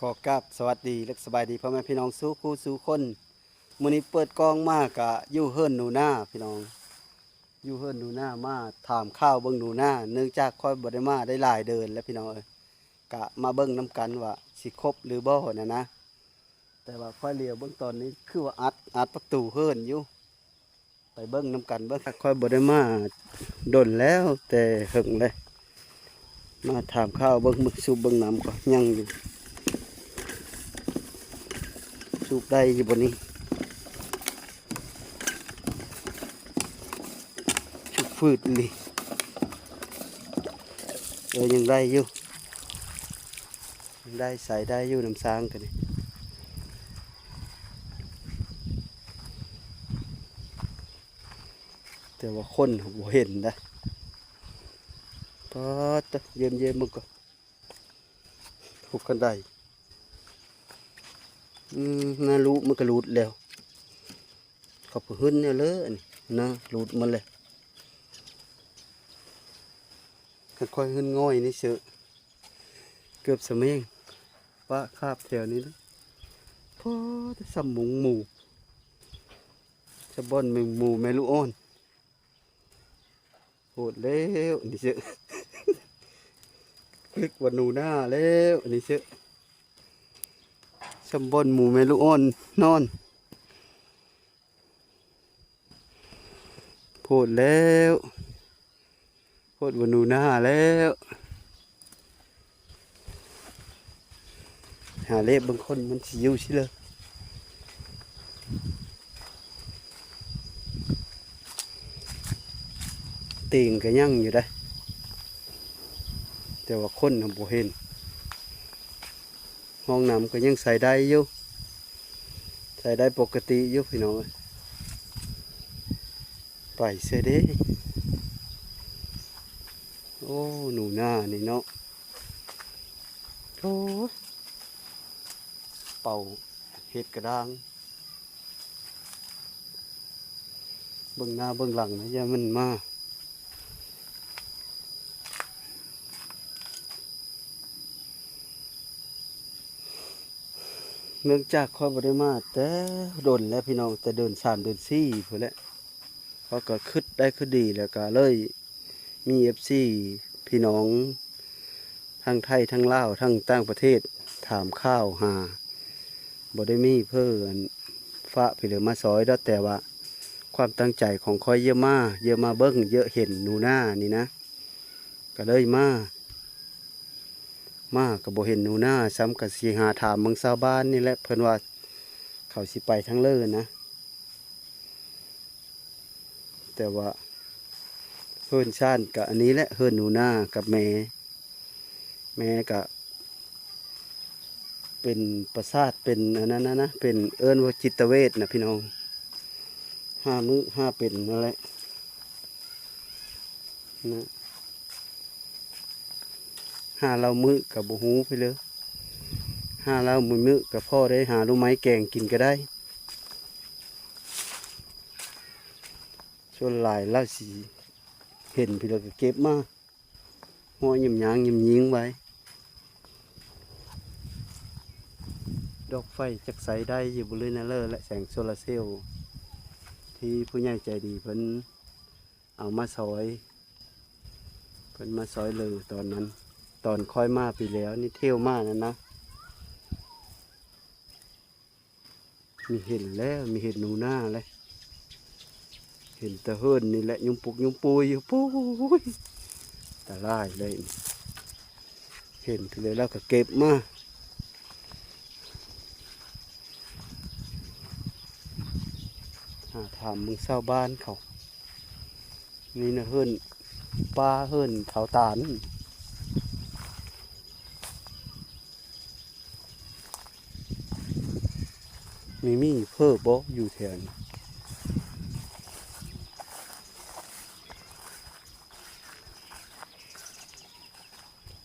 ຂໍກາບສະຫວັດດີ ແລະ ສະບາຍດີພໍ່ແມ່ພີ່ນ້ອງສູ່ຄູ່ສູ່ຄົນ. ມື້ນີ້ເປີດກ້ອງມາກະຢູ່ເຮືອນໜູນາພີ່ນ້ອງ, ຢູ່ເຮືອນໜູນາ ມາຖາມຂ່າວເບິ່ງໜູນາ ເນື່ອງຈາກຂ້ອຍບໍ່ໄດ້ມາໄດ້ຫຼາຍເດືອນແລ້ວພີ່ນ້ອງເອີຍ. ກະມາເບິ່ງນຳກັນວ່າຊິຄົບຫຼືບໍ່ຫັ້ນນະ. ແຕ່ວ່າຂ້ອຍຫຼຽວເບິ່ງຕອນນີ້ຄືວ່າອັດ ອັດປະຕູເຮືອນຢູ່. ໄປເບິ່ງນຳກັນເບິ່ງ. ຂ້ອຍບໍ່ໄດ້ມາດົນແລ້ວ ແຕ່ເຫິງແລ້ວ. ມາຖາມຂ່າວເບິ່ງ ເບິ່ງ ສູບເບິ່ງນ້ຳກ່ອນ ຍັງຢູ່. ສູບໄດ້ຢູ່ບໍ່ນີ້? ສູບຟືດອີ່ຫຼີ. ເອີ ຍັງໄດ້ຢູ່. ໄດ້ ໃຊ້ໄດ້ຢູ່ ນ້ຳສ້າງກະນີ້. ແຕ່ວ່າຄົນບໍ່ເຫັນນະ. ປາດ ຢ້ຽມໆ ເບິ່ງກ່ອນ. ໂອ້ ຄັນໄດ. ອືມ ໜ້າລຸ ມັນກະຫຼຸດແລ້ວ. ເຂົາບໍ່ຫຶ້ນແນວເລີ ອັນນີ້ນະ ຫຼຸດໝົດແລ້ວ. ຄັນຂ້ອຍຫຶ້ນງ່ອຍນີ້ເຊີ ເກືອບສະແໝງ ປະຄາບແຖວນີ້ນະ. ພໍແຕ່ຊ່ຳມຸງໝູ ຊ່ຳບ່ອນໝູແມ່ລູກອ່ອນ. ໂພດແລ້ວອັນນີ້ເຊີ ນຶກວ່າໜູນາແລ້ວອັນນີ້ເຊີ. ຊ່ຳບ່ອນໝູແມ່ລູກອ່ອນນອນ. ໂພດແລ້ວ ໂພດວ່າໜູນາແລ້ວ. ຫາເລບເບິ່ງຄົນມັນຊິຢູ່ຊິເລີ. ຕີງກະຍັງຢູ່ໄດ໋ ແຕ່ວ່າຄົນນະບໍ່ເຫັນ. ຫ້ອງນ້ຳກໍຍັງໃຊ້ໄດ້ຢູ່ ໃຊ້ໄດ້ປົກກະຕິຢູ່ພີ່ນ້ອງເອີຍ. ໄປເສຍເດ້. ໂອ້ ໜູນານີ້ເນາະ. ໂອ້ຍ ເປົ່າເຫັດກະດ້າງ. ເບິ່ງໜ້າເບິ່ງຫຼັງນະ ຢ່າມັນມາ. ເນື່ອງຈາກຂ້ອຍບໍ່ໄດ້ມາແຕ່ດົນແລ້ວພີ່ນ້ອງ, ແຕ່ເດືອນສາມເດືອນສີ່ພຸ້ນແຫຼະ. ເຮົາກໍຄິດໄດ້ຄືດີ ແລ້ວກໍເລີຍມີເອັຟຊີພີ່ນ້ອງທັງໄທ ທັງລາວ ທັງຕ່າງປະເທດ ຖາມຂ່າວຫາ. ບໍ່ໄດ້ມີເພື່ອອັນຝາກພີ່ເລີມາຊ່ອຍດອກ, ແຕ່ວ່າຄວາມຕັ້ງໃຈຂອງຂ້ອຍ ເຢີມາ ເຢີມາເບິ່ງ ເຢີເຫັນໜູນານີ້ນະ ກໍເລີຍມາ. ມາກໍບໍ່ເຫັນໜູນາຊ້ຳ, ກໍຊິຫາຖາມເບິ່ງຊາວບ້ານນີ້ແຫຼະ ເພິ່ນວ່າເຂົາຊິໄປທາງເລີນະ. ແຕ່ວ່າເຮືອນຊານກະອັນນີ້ແຫຼະ ເຮືອນໜູນາກັບແມ່. ແມ່ກະເປັນປະສາດ ເປັນອັນນັ້ນນະ ເປັນ ເອີ້ນວ່າຈິດຕະເວດນະພີ່ນ້ອງ. ຫ້າມື້ຫ້າເປັນນັ້ນແຫຼະນະ. ຫ້າລາວມື້ກໍບໍ່ຮູ້ໄປເລີຍ, ຫ້າລາວມື້ມື້ກໍພໍໄດ້ຫາໜໍ່ໄມ້ແກງກິນກໍໄດ້. ສ່ວນຫຼາຍລາວຊິເຫັນໄປແລ້ວກໍເກັບມາ ຫ້ອຍຍຳຍາງຍຳຍິງໄວ້. ດອກໄຟຈັກໃຊ້ໄດ້ຢູ່ບໍ່ເລີຍນະເລີ ແລະ ແສງໂຊລາເຊວທີ່ຜູ້ໃຫຍ່ໃຈດີເພິ່ນ ເອົາມາຊ່ອຍ, ເພິ່ນມາຊ່ອຍເຫຼືອຕອນນັ້ນ, ຕອນຂ້ອຍມາປີແລ້ວນີ້ ທ່ຽວມານັ້ນນະ. ມີເຫັນແລ້ວ, ມີເຫັນໜູນາແລ້ວ, ເຫັນແຕ່ເຫີນນີ້ແຫຼະ ຍຸ່ມປຸກຍຸ່ມປຸຍຢູ່. ປູ້ຍ ຕາຫຼາຍເລີຍ. ເຫັນເທື່ອໃດແລ້ວກໍເກັບມາ ຫາຖາມເບິ່ງຊາວບ້ານເຂົາ. ນີ້ນະ ເຮືອນ ປ່າເຮືອນເຖົ້າຕານ. ມີໝີເພີ້ບໍ່ຢູ່ແຖວນີ້?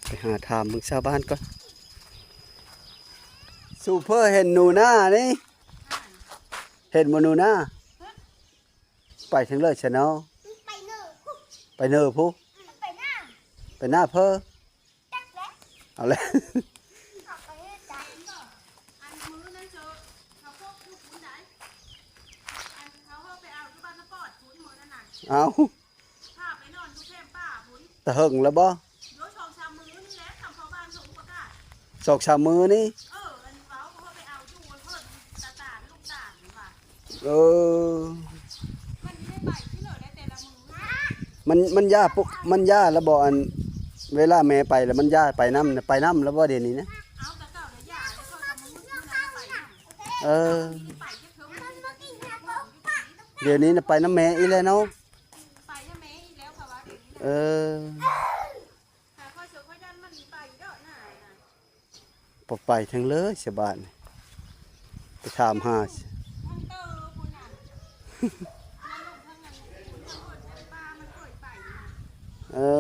ໄປຫາຖາມເບິ່ງຊາວບ້ານກ່ອນ. ສູເພີ້ເຫັນໜູນານີ້? ເຫັນບໍ່ໜູນາ? ໄປທາງເລີດຊະເນາະ. ໄປເນີພຸ້ນ. ໄປເນີພຸ້ນ? ໄປນາ ໄປນາເພີ້. ເອົາແຫຼະ. ເອົ້າ ພາໄປນອນຢູ່ແຄມປ່າພຸ້ນ ແຕ່ເຫິງແລ້ວບໍ່? ໂດຍ ສອງສາມມື້ນີ້ແຫຼະ ຄຳເຂົ້າບ້ານສົ່ງປະກາດ ສອງສາມມື້ນີ້ ເອີ ອັນເວົ້າເຂົາໄປເອົາຢູ່ເພິ່ນຕາຕານ ລຸງຕານວ່າ ເອີ ມັນຊິໄດ້ໄປຊິເລີໄດ້ແຕ່ລະມື້ ມັນ ມັນຢ້າປຸ ມັນຢ້າແລ້ວບໍ່? ອັນເວລາແມ່ໄປແລ້ວ ມັນຢ້າໄປນຳນະ ໄປນຳແລ້ວບໍ່ດຽວນີ້ນະ? ເອົາ ແຕ່ເກົ່ານະຢ້າ ແລ້ວເຂົາກໍມື້ນັ້ນໄປນຳ ເອີ ດຽວນີ້ນະໄປນຳແມ່ອີກແລ້ວເນາະ ໄປນຳແມ່ອີກແລ້ວ ເຂົາວ່າດຽວນີ້ນະ ເອີ ຫາຂ້ອຍເສີ ຂ້ອຍຢ້ານມັນໄປເດາະນານະ ບໍ່ໄປທາງເລີຍຊະບາດນີ້ ໄປຖາມຫາ ທາງເຕີພຸ້ນນະ ທາງລົງທາງນັ້ນ ທາງເພິ່ນທາງປ່າມັນເຄີຍໄປນະ ເອີ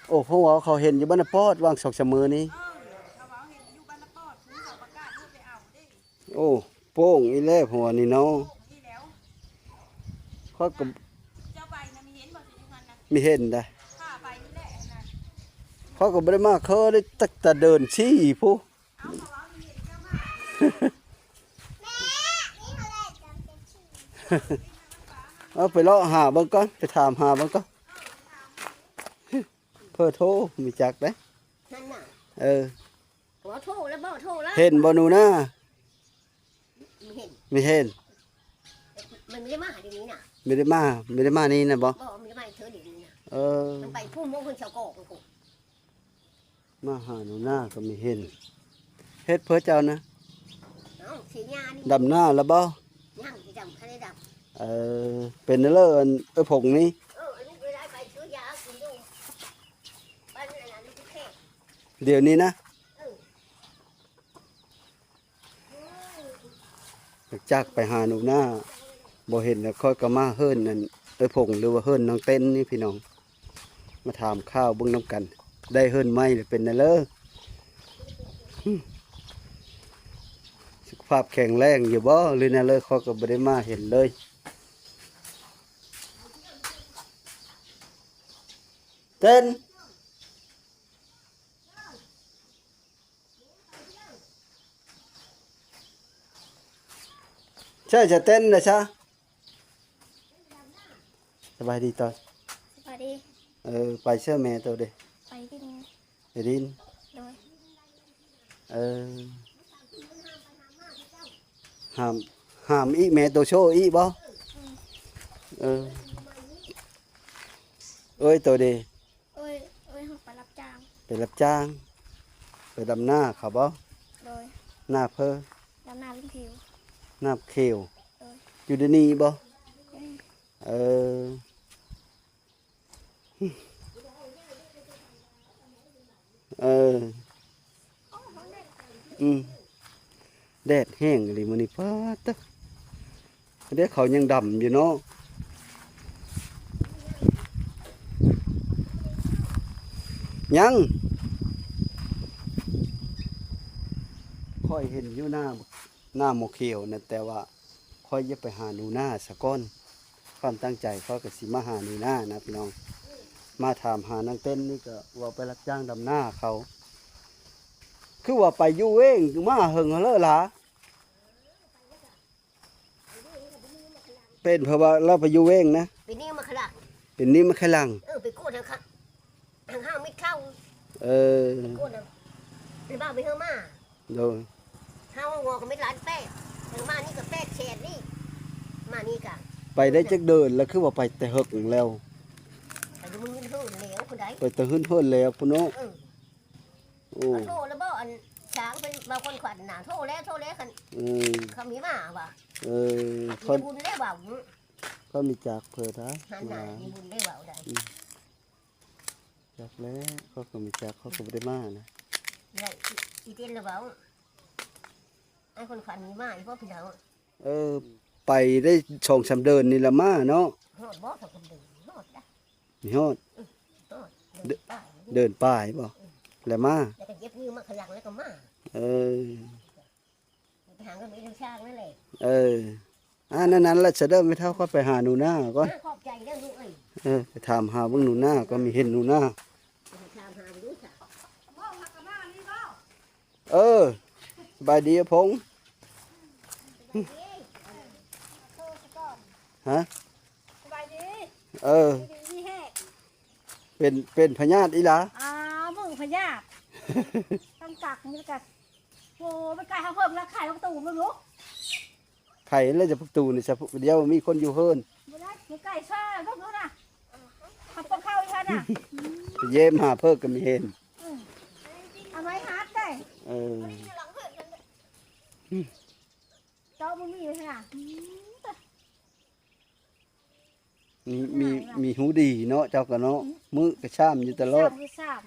ໂອ້ ເພາະວ່າເຂົາເຫັນຢູ່ບ້ານນາປອດຫວ່າງສອງສາມມື້ນີ້ ເອີ ເຂົາເວົ້າເຫັນຢູ່ບ້ານນາປອດ ເຂົາປະກາດເພິ່ນໄປເອົາເດ້ ໂອ້ ໂປ່ງອີກແລ້ວ ເພາະວ່ານີ້ເນາະ ໂປ່ງອີກແລ້ວ ຂ້ອຍກໍ ເຈົ້າໄປນະ ມີເຫັນບໍ່ ຢູ່ຫັ້ນນະ ມີເຫັນໄດ໋ ຂ້າໄປນີ້ແຫຼະນະ ຂ້ອຍກໍບໍ່ໄດ້ມາເຄີຍ ໄດ້ຕັກແຕ່ເດີນຊີ້ພຸ້ນ ເອົາ ເຂົາເວົ້າມີເຫັນເຈົ້າມາ ເອົາ ໄປເລາະຫາເບິ່ງກ່ອນ ໄປຖາມຫາເບິ່ງກ່ອນ ເພີ້ໂທ ມີຈັກເດ້ ນັ້ນນະ ເອີ ເຂົາເວົ້າໂທແລ້ວບໍ່ ໂທແລ້ວ ເຫັນບໍ່ໜູນາ? ມີເຫັນ ມີເຫັນ ມັນບໍ່ໄດ້ມາດຽວນີ້ນະ ບໍ່ໄດ້ມາ ບໍ່ໄດ້ມານີ້ນະບໍ່? ບໍ່ ມັນບໍ່ໄດ້ມາເທື່ອດຽວນີ້ນະ ເອີ ມັນໄປພຸ້ນ ໝົກເພິ່ນເຊົາກອກພຸ້ນ ມາຫາໜູນາກໍມີເຫັນ ເຮັດເພື່ອເຈົ້ານະ ເອົ້າ ສີຍານີ້ ດຳນາແລ້ວບໍ່? ຍັງ ຊິດຳ ຄັນໄດ້ດຳ ເອີ ເປັນແນວເລີ ອັນ ເອີ່ ຜົງນີ້ ເອີ ອັນນີ້ໄດ້ໄປຊື້ຢາກິນຢູ່ບ້ານນັ້ນນະ ຢູ່ແຂວງ ດຽວນີ້ນະ ເອີ ຫຼັງຈາກໄປຫາໜູນາບໍ່ເຫັນແລ້ວ ຂ້ອຍກໍມາເຮືອນນັ້ນ ເອື້ອຍພົງ ຫຼືວ່າເຮືອນນ້ອງເຕັ້ນນີ້ພີ່ນ້ອງ ມາຖາມຂ່າວເບິ່ງນຳກັນ ໄດ້ເຮືອນໃໝ່ແລ້ວເປັນແນວເລີ ສຸຂະພາບແຂງແຮງຢູ່ບໍ່ ຫຼືແນວເລີ ຂ້ອຍກໍບໍ່ໄດ້ມາເຫັນເລີຍ ເຕັ້ນ. ໃຊ່ ຈະເຕັ້ນນະຊະ ສະບາຍດີຕອນ ສະບາຍດີ ເອີ ໄປເຊື່ອແມ່ໂຕເດ ໄປດິນ ໄປດິນ ໂດຍ ເອີ ຫ້າມ ຫ້າມອີກ ແມ່ໂຕໂຊອີກບໍ່ ອືມ ເອີ ເອີຍໂຕເດ ໂອ້ຍ ໂອ້ຍ ເຮົາໄປຮັບຈ້າງ ໄປຮັບຈ້າງ ໄປດຳນາເຂົາບໍ່ ໂດຍ ນາເພີ ດຳນາເປັນຂຽວ ນາຂຽວ ໂດຍ ຢູ່ໃນນີ້ບໍ່ ອືມ ເອີ ເອີ ອືມ ແດດແຮງອີ່ຫຼີມື້ນີ້ ປາດເຕີ ເດ້ ເຂົາຍັງດຳຢູ່ເນາະ ຍັງ ຂ້ອຍເຫັນຢູ່ໜ້າ ໜ້າໝໍຂຽວນັ້ນ ແຕ່ວ່າ ຂ້ອຍຢາກໄປຫາໜູນາສາກ່ອນ ຄວາມຕັ້ງໃຈຂ້ອຍກໍຊິມາຫາໜູນານະພີ່ນ້ອງ ມາຖາມຫານາງເຕັ້ນນີ້ ກໍວ່າໄປຮັບຈ້າງດຳນາເຂົາ ຄືວ່າໄປຢູ່ເວງ ມາເຫິງເລີລະ ເປັນເພາະວ່າລາວໄປຢູ່ເວງນະ ເປັນນີ້ມາຂະຫຼັງ ເປັນນີ້ມາຂະຫຼັງ ເອີ ໄປກວດຫັ້ນ ທາງຫ້າມິດເຂົ້າ ເອີ ໄປກວດນຳ ແລ້ວບ້ານໄປເຮືອມາ ໂດຍ ເຮົາງົວກໍມີລ້ານແປດ ເຮືອມານີ້ກໍແປດແສນນີ້ ມານີ້ກະ ໄປໄດ້ຈັກເດືອນແລ້ວ ຄືວ່າໄປແຕ່ເຫິງແລ້ວ ໄປແຕ່ເຫິງແລ້ວພຸ້ນໃດ ໄປແຕ່ເຫິງແລ້ວພຸ້ນເນາະ ເອີ ໂອ້ ໂທແລ້ວບໍ່ ອັນ ຊ່າງເພິ່ນເວົ້າຄົນຂວັນນະ ໂທແລ້ວ ໂທແລ້ວ ຄັນ ອືມ ເຂົາມີມາວ່າ ເອີ ມີບຸນແລ້ວເວົ້າ ເຂົາມີຈັກເພິ່ນ ຫັ້ນນະ ມີບຸນແລ້ວເວົ້າໄດ້ ອືມ ຈັກແລ້ວ ເຂົາກໍມີຈັກ ເຂົາກໍບໍ່ໄດ້ມານະ ແລ້ວອີ ອີເຕັ້ນລະເວົ້າ ໄອ້ຄົນຂວັນມີມາອີກບໍ່ພີ່ນ້ອງ ເອີ ໄປໄດ້ສອງສາມເດືອນນີ້ລະມາເນາະ ຮອດບໍ່ ສອງສາມເດືອນ ຮອດນະ ມີຮອດ ອືມ ຮອດ ເດີ ເດີນປາຍ ເດີນປາຍບໍ່ ອືມ ແລ້ວມາ ແລ້ວກໍເກັບເງິນມາຂະຫຼັງ ແລ້ວກໍມາ ເອີ ໄປຫາເງິນໄປທາງຊ່າງນັ້ນແຫຼະ ເອີ ອ່າ ນັ້ນໆ ລະຊະເດີ ແມ່ເຖົ້າ ຂ້ອຍໄປຫາໜູນາກ່ອນ ເອີ ຂອບໃຈເດີລູກເອີຍ ເອີ ໄປຖາມຫາເບິ່ງໜູນາກ່ອນ ມີເຫັນໜູນາ ໄປຖາມຫາເບິ່ງດູຊະ ເອີ ສະບາຍດີ ອາພົງ ຮະ ເອີ ດີໆ ມີແຮງ ເປັນ ເປັນພະຍາດອີ່ຫຼາ. ອ້າວ ມຶງພະຍາດ ຕ້ອງກັກນີ້ລະກະ ໂອ້ ມັນໃກ້ເຮົາເພີ່ມລາຄາລົງຕູ້ເບິ່ງດູ. ໄຂແລ້ວຈະປະຕູນີ້ຊະ ດຽວມີຄົນຢູ່ເຮືອນ ບໍ່ໄດ້ ມັນໃກ້ຊາເບິ່ງດູນະ ເຂົາບໍ່ເຂົ້າອີກຫັ້ນນະ. ອືມ ໄປເຢ້ມຫາເພິກກໍມີເຫັນ ອືມ ເອົາໄມ້ຫັດໄດ້. ເອີ ຕອກມັນມີຢູ່ຫັ້ນນະ. ອືມ ມີ ມີ ມີຫູດີເນາະ ເຈົ້າກໍເນາະ. ອືມ ມື້ກໍຊ້ຳຢູ່ຕະຫຼອດ ຊ້ຳ ຊ້ຳ.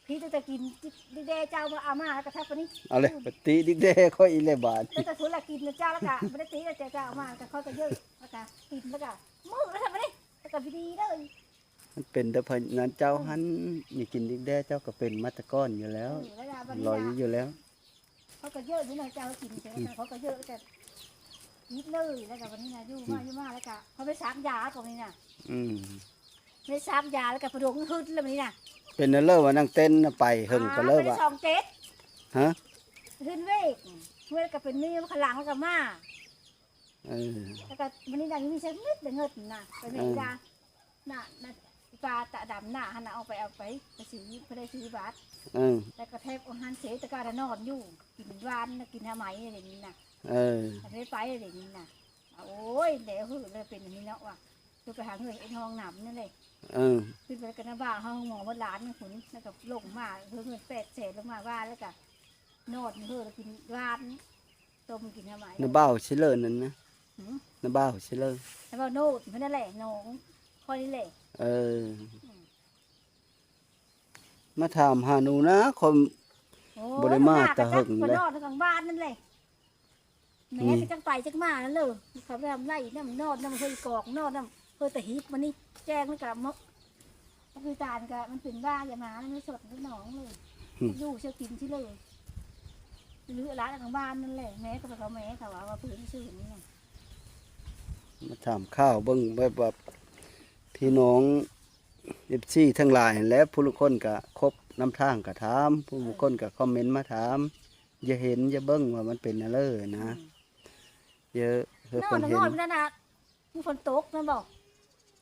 ພີ້ຕັ້ງແຕ່ກິນດິກແດ້ເຈົ້າມາ ເອົາມາແລ້ວກໍທັບປານນີ້ ເອົາເລີຍ ປະຕິດິກແດ້ຂ້ອຍອີກແລ້ວບາດ. ຕັ້ງແຕ່ພຸ້ນລະກິນນຳເຈົ້າແລ້ວກໍບໍ່ໄດ້ຕິແລ້ວ ເຈົ້າເອົາມາແລ້ວກໍຂ້ອຍກໍເຢີະ ແລ້ວກໍກິນ ແລ້ວກໍມື້ແລ້ວທັບປານນີ້ ແລ້ວກໍພໍດີເລີຍ. ມັນເປັນແຕ່ພະນັ້ນເຈົ້າຫັ້ນ ອືມ ມີກິນດິກແດ້ເຈົ້າກໍເປັນມາແຕ່ກ່ອນຢູ່ແລ້ວ ເອີ ແລ້ວບັດນີ້ລອຍຢູ່ແລ້ວ. ເຂົາກໍເຢີະຢູ່ນະ ເຈົ້າກິນເສຍ ອືມ ເຂົາກໍເຢີະແຕ່ນິດເລີຍ. ແລ້ວກໍບັດນີ້ນະ ຢູ່ມາ ອືມ ຢູ່ມາ ແລ້ວກໍເຂົາໄປສັກຢາກໍມີນະ. ອືມ ໄປສັກຢາ ແລ້ວກໍປະດົງຮຶດແລ້ວບັດນີ້ນະ. ເປັນແນວເລີວ່ານາງເຕັ້ນນະ ໄປເຫິງປານເລີວ່າ ສອງເຈັດ ຮະ ຮຶດເວກ ເວກກໍເປັນມີຂ້າງຫຼັງ ແລ້ວກໍມາ. ເອີ ແລ້ວກໍບັດນີ້ນະ ມີສັກນິດເດີເງິນນະ ໄປແມ່ນ ເອີ ດາ ນະ ນະ ປາຕາດຳນະຫັ້ນນະ ເອົາໄປ ເອົາໄປ ໄປຊື້ ເພິ່ນໄດ້ຊື້ບາດ. ເອີ ແລ້ວກໍແທບອາຫານເສ ແຕ່ກໍນອນຢູ່ ກິນຫວານ ກິນຫາໄມ້ເດນີ້ນະ. ເອີ ໄດ້ໄປເດນີ້ນະ. ໂອ້ຍ ແລ້ວເຮີ້ ແລ້ວເປັນອັນນີ້ເນາະວ່າ ຄືໄປຫາເງິນເຮັດຫ້ອງນ້ຳນັ້ນເດ້. ເອີ ຂຶ້ນໄປກັນນະ ບ້າຫ້ອງໝໍໝົດລ້ານພຸ້ນ ແລ້ວກໍລົງມາ ເຮີ້ ເງິນແປດແສນ ລົງມາວ່າ ແລ້ວກໍນອນເຮີ້ ແລ້ວກິນຫວານ ຕົ້ມກິນຫາໄມ້ ນ້າບ່າວຊິເລີນັ້ນນະ. ຫືມ ນ້າບ່າວຊິເລີ ນ້າບ່າວໂນດເພິ່ນນັ້ນແຫຼະ ນ້ອງຂ້ອຍນີ້ແຫຼະ. ເອີ ອືມ ມາຖາມຫາໜູນາ ຂ້ອຍ ໂອ້ ບໍ່ໄດ້ມາແຕ່ເຫິງເລີຍ ນອນກາງບ້ານນັ້ນແຫຼະ. ແມ່ກໍຈັກໄປຈັກມານັ້ນເລີຍ ເຂົາໄປທຳໄຮ່ນຳ ນອນນຳເຮີ້ກອກ ນອນນຳເຮີ້ຕາຫີບ. ມື້ນີ້ແຈ້ງນີ້ກໍ ບັກອີຕານກໍມັນເປັນຫວ້າຢາມານະ ມັນສົດນ້ອງເລີຍ. ຫືມ ຢູ່ເຊື່ອກິນຊິເລີຍ ຫຼືຫຼານກາງບ້ານນັ້ນແຫຼະ. ແມ່ກໍໄປເຂົາແມ່ເຂົາວ່າ ວ່າເພິ່ນຊື່ນີ້ນະ. ມາຖາມຂ່າວເບິ່ງແບບວ່າ ພີ່ນ້ອງເອັຟຊີທັງຫຼາຍຫັ້ນແຫຼະ ຜູ້ລາງຄົນກໍຄົບນຳທາງກໍຖາມ ຜູ້ບາງຄົນກໍຄອມເມັນມາຖາມ ຢ່າເຫັນຢ່າເບິ່ງວ່າມັນເປັນແນວໃດນະ. ອືມ ເອີ ເອີ ນອນ ເພິ່ນເຫັນ ນອນນັ້ນນະ ມື້ຝົນຕົກແມ່ນບໍ່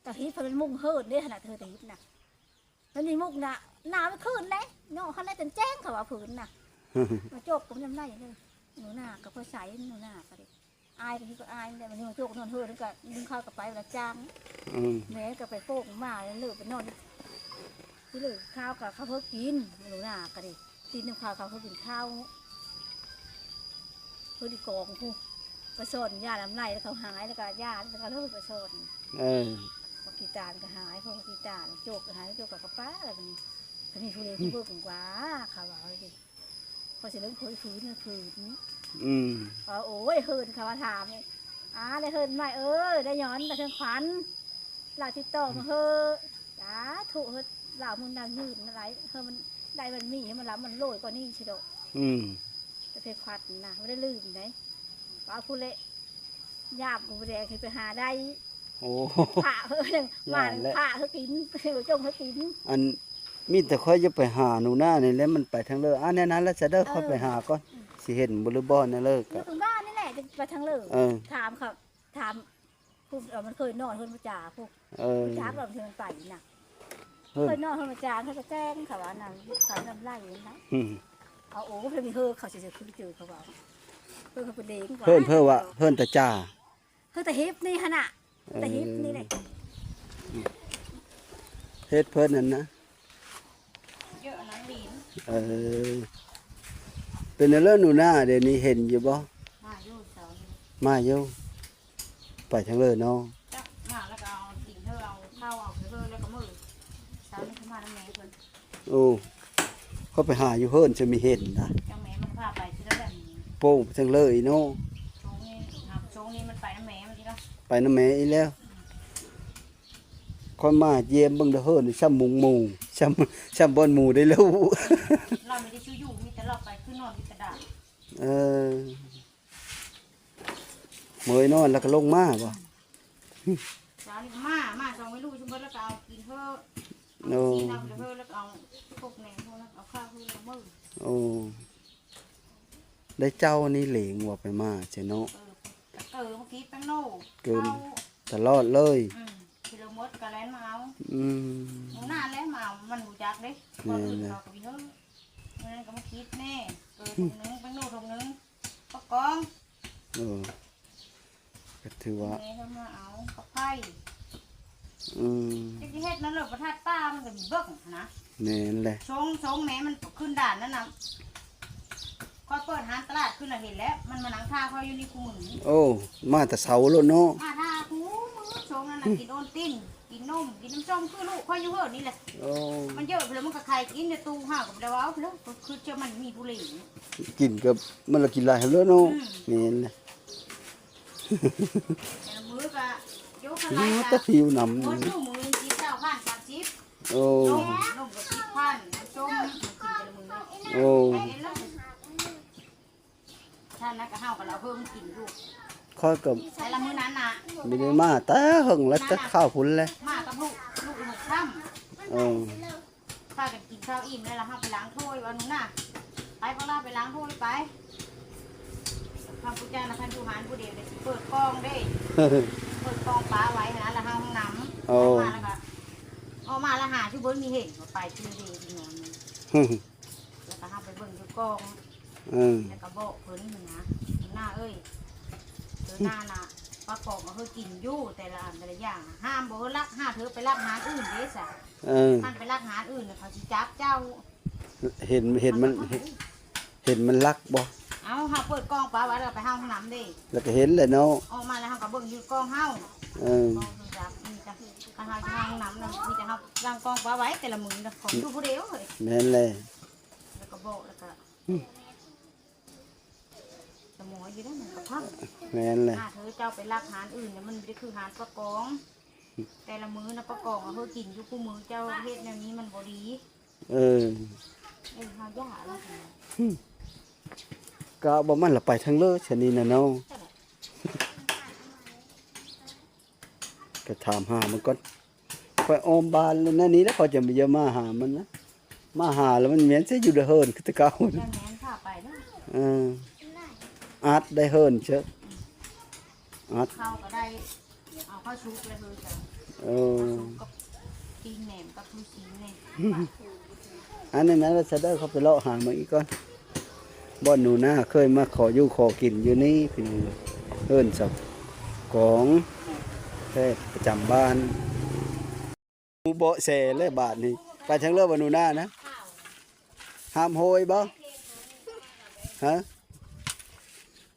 ຕາຫີບເພິ່ນມຸງເຮີ້ນເດ້ຫັ້ນນະ ເທີຕາຫີບນະ. ແລ້ວນີ້ມຸກນະ ໜາວໄປຄືນເດ້ເນາະ ຫັ້ນແຫຼະຈົນແຈ້ງເຂົາວ່າຜືນນະ ມາຈົກກໍບໍ່ໄດ້ເລີຍ. ໜູນາກໍພໍໃສ ໜູນາກໍໄດ້ ອາຍກໍຄືກໍອາຍແຫຼະ. ມັນມາຈົກນອນເຮີ້ນກໍດຶງເຂົ້າກໍໄປລະຈ້າງ. ອືມ ແມ່ກໍໄປໂປ່ງມາເລີຍ ໄປນອນ ຄືເລີຍ ຂ້າວກໍເຂົາເພິ່ນກິນ ໜູນາກໍໄດ້ ຕີນນຳເຂົາ ເຂົາເພິ່ນກິນຂ້າວ ເພິ່ນກອງພຸ້ນ ໄປສອນຢາລຳໄລ ແລ້ວເຂົາຫາຍ ແລ້ວກໍຢາ ແລ້ວກໍເລີຍໄປສອນ. ເອີ ບັກຂີ້ຕານກໍຫາຍ ເພາະບັກຂີ້ຕານ ໂຈກກໍຫາຍ ໂຈກກໍປະ ແລ້ວບັດນີ້ ກໍມີຜູ້ໃດຜູ້ເບິ່ງກວ່າ ເຂົາວ່າເຮົາຊິ ເຂົາຊິເລີ່ມເຜີຍຜືນ ຜືນ. ອືມ ເຂົາ ໂອ້ຍ ເຮີ້ນ ເຂົາວ່າຖາມ ອາ ໄດ້ເຮີ້ນໃໝ່ ເອີ ໄດ້ຍ້ອນຕາເທິງຂວັນ ລາວຕິດຕໍ່ມາເຮີ້ ສາທຸ ເຮີ້ ລາວມຸນນຳຍືນຫຼາຍ ເຮີ້ ມັນໄດ້ມັນມີ ໃຫ້ມັນລຳມັນໂລຍກວ່ານີ້ຊິດອກ. ອືມ ແຕ່ເພຄວັດນະ ບໍ່ໄດ້ລືມໃດ ວ່າພຸ້ນແຫຼະ ຍາມກໍບໍ່ແດງຊິໄປຫາໄດ້. ໂອ້ ພະເຮີ້ ຫວານ ພະເຮີ້ກິນ ຈົ່ງເຮີ້ກິນ. ອັນ ມີແຕ່ຂ້ອຍຈະໄປຫາໜູນານີ້ແຫຼະ ມັນໄປທາງເລີ. ອາ ແນວນັ້ນລະຊະເດີ ເອີ ຂ້ອຍໄປຫາກ່ອນ ອືມ ຊິເຫັນບໍ່ຫຼືບໍ່ແນວເລີ. ຢູ່ຂ້າງບ້ານນີ້ແຫຼະ ຈະໄປທາງເລີ. ເອີ ຖາມເຂົາ ຖາມ ຜູ້ ເອີ ມັນເຄີຍນອນເຮືອນມາຈາຜູ້ ເອີ ຈັກລະເທື່ອມັນໄປນະ ເຄີຍນອນເຮືອນມາຈາ ເຂົາກໍແຈ້ງເຂົາວ່ານະ ເຂົານຳໄລ່ນະ. ອືມ ເອົາ ໂອ້ ເພິ່ນມີເຮີ້ ເຂົາຊິເຈີຄືເຈີເຂົາວ່າ ເຮີ້ເຂົາເປັນເດງ ເພິ່ນ ເພິ່ນວ່າ ເພິ່ນຕາຈາ ເຮີ້ຕາຮິບນີ້ຫັ້ນນະ ເອີ ຕາຮິບນີ້ແຫຼະ ເຮັດເພິ່ນຫັ້ນນະ. ເອີ ເປັນແນວໃດໜູນາ ດຽວນີ້ເຫັນຢູ່ບໍ່? ມາຢູ່ ມາຢູ່ ໄປທາງເລີເນາະ. ຈັກມາແລ້ວກໍເອົາກິນເທີ ເອົາເຂົ້າເອົາເທີ ແລ້ວກໍມື້ເຊົ້ານີ້ມານຳແມ່ເພິ່ນ. ໂອ້ ເຂົາໄປຫາຢູ່ເຮືອນຈະມີເຫັນນະ ຈັກແມ່ມັນພາໄປຊິແລ້ວແຫຼະ. ໂປ້ ໄປທາງເລີອີກເນາະ ຊ່ວງນີ້ ຊ່ວງນີ້ມັນໄປນຳແມ່ມັນອີກແລ້ວ ໄປນຳແມ່ອີກແລ້ວ. ຂ້ອຍມາຢ້ຽມເບິ່ງເດີເຮີ້ນ ຊ່ຳມຸງໝູ່ ຊ່ຳ ຊ່ຳບ່ອນໝູ່ໄດ້ລູກ. ລາວມີແຕ່ຊິຢູ່ ມີແຕ່ລາວໄປຄືນອນຢູ່ກະດາດ. ເອີ ເມີຍນອນແລ້ວກໍລົງມາບໍ່? ເຊົ້ານີ້ກໍມາ ມາສອງແມ່ລູກ ຊຸມເພິ່ນແລ້ວກໍເອົາກິນເຮີ້ ໂອ້ ເອົາຊີ້ນຳເຮີ້ ແລ້ວກໍເອົາຄົກແໜງເຮົາ ແລ້ວກໍເອົາຂ້າວເຮີ້ ແລ້ວກໍເມີ. ໂອ້ ໄດ້ເຈົ້ານີ້ເຫຼງວ່າໄປມາໃຊ່ເນາະ. ເອີ ເກີເມື່ອກີ້ແປ້ງໂນ ເກີຕະຫຼອດເລີຍ. ອືມ. ອືມ ໜູນາແຫຼະມາເອົາ ມັນຮູ້ຈັກເດ້. ແມ່ນແຫຼະ ເຂົາກໍມີເຮີ ມື້ນັ້ນກໍມາຄິດແດ່ ເກີທຸງໜຶ່ງ ແປ້ງໂນຖົງໜຶ່ງ ປາກອງ. ເອີ ກໍຖືວ່າ ແມ່ເພິ່ນມາເອົາກັບໄຜ. ອືມ ຈັກຊິເຮັດນັ້ນເລີ ປະທັດປ່າມັນກໍມີເບິ່ງຫັ້ນນະ. ແມ່ນແຫຼະ ຊົງ ຊົງແມ່ມັນຂຶ້ນດ່ານນັ້ນນະ ຂ້ອຍເປີດຮ້ານຕະຫຼາດຂຶ້ນລະເຫັນແລ້ວ ມັນມານັ່ງຖ້າຂ້ອຍຢູ່ນີ້ຄູ່ມື້. ໂອ້ ມາແຕ່ເຊົ້າໂລດເນາະ ມາຖ້າຄູ່ມື້. ຊົງນັ້ນນະ ກິນໂອນຕິນ ກິນນົມ ກິນນ້ຳສົ້ມ ຄືລູກຂ້ອຍຢູ່ເຮີນນີ້ແຫຼະ. ໂອ້ ມັນເຢີະພຸ້ນລະ ມັນກໍໄຂ່ກິນໃນຕູ້ ເຮົາກໍບໍ່ໄດ້ເວົ້າພຸ້ນລະ ຄືເຈົ້າມັນມີຜູ້ເລງ ກິນກໍມັນລະກິນຫຼາຍຫັ້ນເລີເນາະ. ອືມ ແມ່ນແຫຼະ ແຕ່ລະມື້ກໍຢູ່ຄັນຫຼາຍກໍ ແຕ່ຜິວໜຳ ໝົດຢູ່ມື້ໜຶ່ງສິບ ຊາວພັນ ສາມສິບ. ໂອ້ ນົມກໍສິບພັນ ສົ້ມກິນແຕ່ລະມື້. ໂອ້ ແມ່ນລະ ທ່ານນະກໍເຮົາກໍລະເພີ່ມກິນຢູ່ ຂ້ອຍກໍ ແຕ່ລະມື້ນັ້ນນະ ບໍ່ໄດ້ມາແຕ່ເຫິງແລ້ວ ແຕ່ຄາວພຸ້ນແຫຼະ ມາກັບລູກ ລູກຫົກຄ່ຳ. ເອີ ພາກັນກິນເຂົ້າອີ່ມແລ້ວ ລະເຮົາໄປລ້າງຖ້ວຍ ວ່າໜູນາ ໄປ ພວກລາວໄປລ້າງຖ້ວຍໄປ. ຄຳຜູ້ຈານະ ຄັນຢູ່ຮ້ານຜູ້ດຽວ ດຽວຊິເປີດກ້ອງເດ້ ເປີດກ້ອງປະໄວ້ຫັ້ນນະ ລະເຮົາຫ້ອງນ້ຳ. ໂອ້ ອອກມາລະກໍ ອອກມາລະຫາຊິບໍ່ມີເຫັນ ວ່າໄປຄືເດ ນອນ ລະກໍເຮົາໄປເບິ່ງຢູ່ກ້ອງ. ເອີ ລະກໍບອກເພິ່ນຫັ້ນນະ ໜູນາເອີຍ ເທື່ອໜ້ານະ ປາກອງກໍເຄີຍກິນຢູ່ ແຕ່ລະອັນແຕ່ລະຢ່າງ ຫ້າມບໍ່ລັກ ຫ້າເທີໄປລັກຮ້ານອື່ນເດ້ຊະ. ເອີ ຄັນໄປລັກຮ້ານອື່ນ ເຂົາຊິຈັບເຈົ້າ. ເຫັນ ເຫັນມັນ ເຫັນມັນລັກບໍ່? ເອົາ ເຮົາເປີດກ້ອງປະໄວ້ ລະໄປເຮົາຫ້ອງນ້ຳເດ້ ລະກໍເຫັນແຫຼະເນາະ ອອກມາລະເຮົາກໍເບິ່ງຢູ່ກ້ອງເຮົາ. ເອີ ກ້ອງເຮົາຈັບ ມີແຕ່ ຄັນເຮົາຊິເຮົາຫ້ອງນ້ຳນະ ມີແຕ່ເຮົາລ້າງກ້ອງປະໄວ້ ແຕ່ລະມື້ນະ ຂອງຢູ່ຜູ້ດຽວເຮີ້ຍ. ແມ່ນແຫຼະ ລະກໍບອກ ລະກໍ ອືມ ສະໝໍຢູ່ເດ້ ມັນກໍພັງ. ແມ່ນແຫຼະ ຖ້າເທີເຈົ້າໄປລັກຮ້ານອື່ນນະ ມັນບໍ່ໄດ້ຄືຮ້ານປາກອງ. ແຕ່ລະມື້ນະ ປາກອງເຮົາເຄີຍກິນຢູ່ຄູ່ມື້ ເຈົ້າເຮັດແນວນີ້ມັນບໍ່ດີ. ເອີ ເອີ ເຮົາຢ່າລະ ກະບໍ່ມັນລະໄປທາງເລີຊະນີ້ນະເນາະ ກະຖາມຫາມັນກ່ອນ. ຂ້ອຍອ້ອມບ້ານແລ້ວນະນີ້ ແລ້ວຂ້ອຍຈະມາ ຢ່າມາຫາມັນນະ ມາຫາແລ້ວມັນແມ່ນຊິຢູ່ແຕ່ເຮືອນຄືແຕ່ເກົ່າ. ແມ່ນ ພາໄປເນາະ. ເອີ ອັດໄດ້ເຮືອນເຊີ ອັດ ເຂົ້າກໍໄດ້ ເອົາເຂົ້າຊຸກເລີຍຄືກັນ. ເອີ ເຂົ້າຊຸກກັບປີ້ງແໜມກັບລູກຊີ້ນນີ້. ອັນນັ້ນນະ ລະຊະເດີ ເຂົ້າໄປເລາະຫາເບິ່ງອີກກ່ອນ ບ່ອນໜູນາເຄີຍມາຂໍຢູ່ຂໍກິນຢູ່ນີ້ພີ່ນ້ອງ. ເອີ້ນສະກອງແພດປະຈຳບ້ານ. ເບາະແສແລ້ວບາດນີ້ ໄປທາງເລີບໍ່ໜູນານະ? ຫ້າມໂຮຍບໍ່? ຮະ?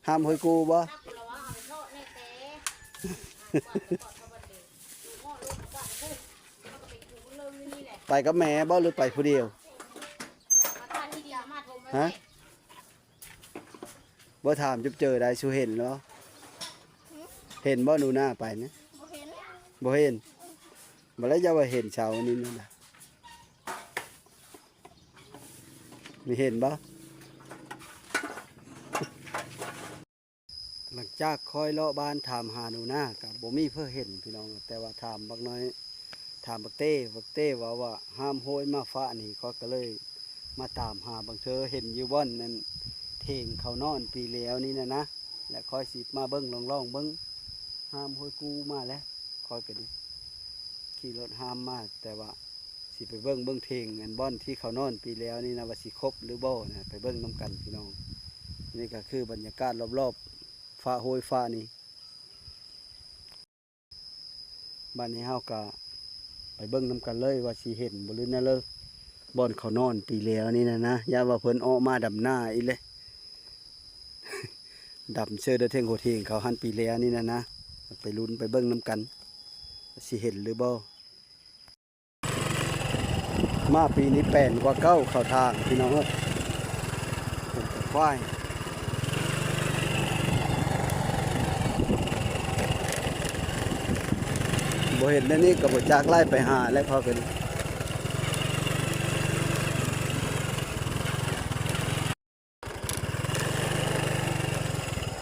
ຫ້າມໂຮຍກູບໍ່? ໄປກັບແມ່ບໍ່ ຫຼືໄປຜູ້ດຽວ? ຮະ? ບໍ່ຖາມຈຸບເຈີໄດ້ ຊູເຫັນບໍ່? ເຫັນບໍ່ໜູນາໄປນະ? ບໍ່ເຫັນ ບໍ່ເຫັນ. ບໍ່ແລ້ວຢ່າວ່າເຫັນເຊົ້ານີ້ນະ ມີເຫັນບໍ່? ຫຼັງຈາກຂ້ອຍເລາະບ້ານຖາມຫາໜູນາ ກະບໍ່ມີເພິ່ນເຫັນພີ່ນ້ອງ. ແຕ່ວ່າຖາມບັກນ້ອຍ ຖາມບັກເຕ້ ບັກເຕ້ເວົ້າວ່າຫ້າມໂຮຍມາຟ້ານີ້ ຂ້ອຍກະເລີຍມາຕາມຫາ ບາງເທື່ອເຫັນຢູ່ບ່ອນນັ້ນ ເຖງເຂົານອນປີແລ້ວນີ້ນະນະ. ແລະຂ້ອຍຊິມາເບິ່ງ ລອງໆເບິ່ງ ຫ້າມໂຮຍກູມາແລ້ວ. ຂ້ອຍກະໄດ້ຂີ່ລົດຫ້າມມາ ແຕ່ວ່າຊິໄປເບິ່ງ ເບິ່ງເຖງ ອັນບ່ອນທີ່ເຂົານອນປີແລ້ວນີ້ນະ ວ່າຊິຄົບຫຼືບໍ່ນະ ໄປເບິ່ງນຳກັນພີ່ນ້ອງ. ນີ້ກະຄືບັນຍາກາດລອບໆ ຟ້າໂຮຍຟ້ານີ້. ບາດນີ້ເຮົາກະໄປເບິ່ງນຳກັນເລີຍວ່າຊິເຫັນບໍ່ ຫຼືແນວເລີ ບ່ອນເຂົານອນປີແລ້ວນີ້ນະນະ. ຢ້ານວ່າເພິ່ນອອກມາດຳນາອີກແຫຼະ ດຳເຊີດະເຖງໂຫເຖງເຂົາຫັ້ນປີແລ້ວນີ້ນະນະ. ໄປລຸ້ນໄປເບິ່ງນຳກັນວ່າຊິເຫັນຫຼືບໍ່. ມາປີນີ້ແປນກວ່າເກົ່າເຂົ້າທາງພີ່ນ້ອງເອີຍ. ເປັນຄວາຍ ບໍ່ເຫັນແນວນີ້ກະບໍ່ຈັກໄລ່ໄປຫາແລ້ວ ເຂົາກະ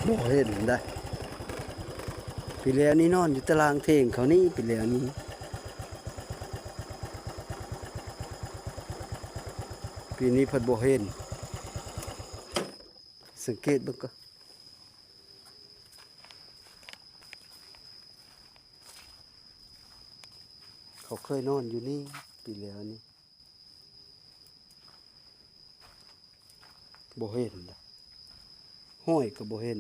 ບໍ່ເຫັນໄດ໋. ປີແລ້ວນີ້ນອນຢູ່ຕາລາງເຖງເຂົານີ້ ປີແລ້ວນີ້. ປີນີ້ພັດບໍ່ເຫັນ. ສັງເກດເບິ່ງກ່ອນ. ເຂົາ ເຄີຍນອນຢູ່ນີ້ປີແລ້ວນີ້ ບໍ່ເຫັນລະ ຫ້ອຍກໍບໍ່ເຫັນ.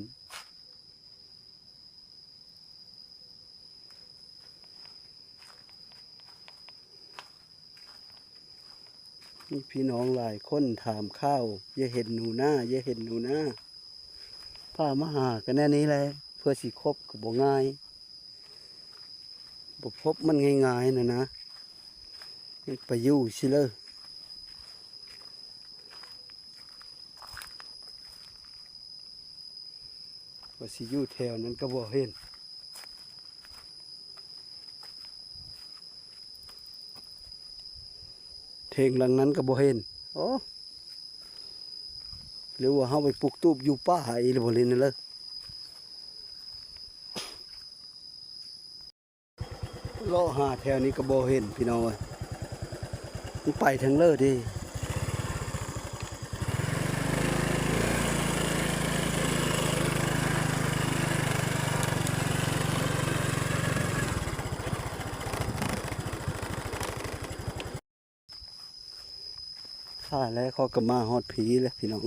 ມີພີ່ນ້ອງຫຼາຍຄົນຖາມຂ່າວ ຢ່າເຫັນໜູນາ ຢ່າເຫັນໜູນາ. ພາມາຫາກັນແນວນີ້ແຫຼະ ເພື່ອຊິຄົບກໍບໍ່ງ່າຍ ບໍ່ພົບມັນງ່າຍໆ ນັ້ນນະ ມັນໄປຢູ່ຊິເລີຍ ວ່າຊິຢູ່ແຖວນັ້ນກໍບໍ່ເຫັນ. ເຖິງຫຼັງນັ້ນກໍບໍ່ເຫັນ. ໂອ້ ຫຼືວ່າເຮົາໄປປຸກຕູບຢູ່ປ່າອີກແລ້ວບໍ່ເລີຍນັ້ນເລີຍ. ເລາະຫາແຖວນີ້ກໍບໍ່ເຫັນພີ່ນ້ອງເອີຍ ມັນໄປທາງເລີເດ. ຖ້າແລ້ວເຂົາກໍມາຮອດພີແລ້ວພີ່ນ້ອງ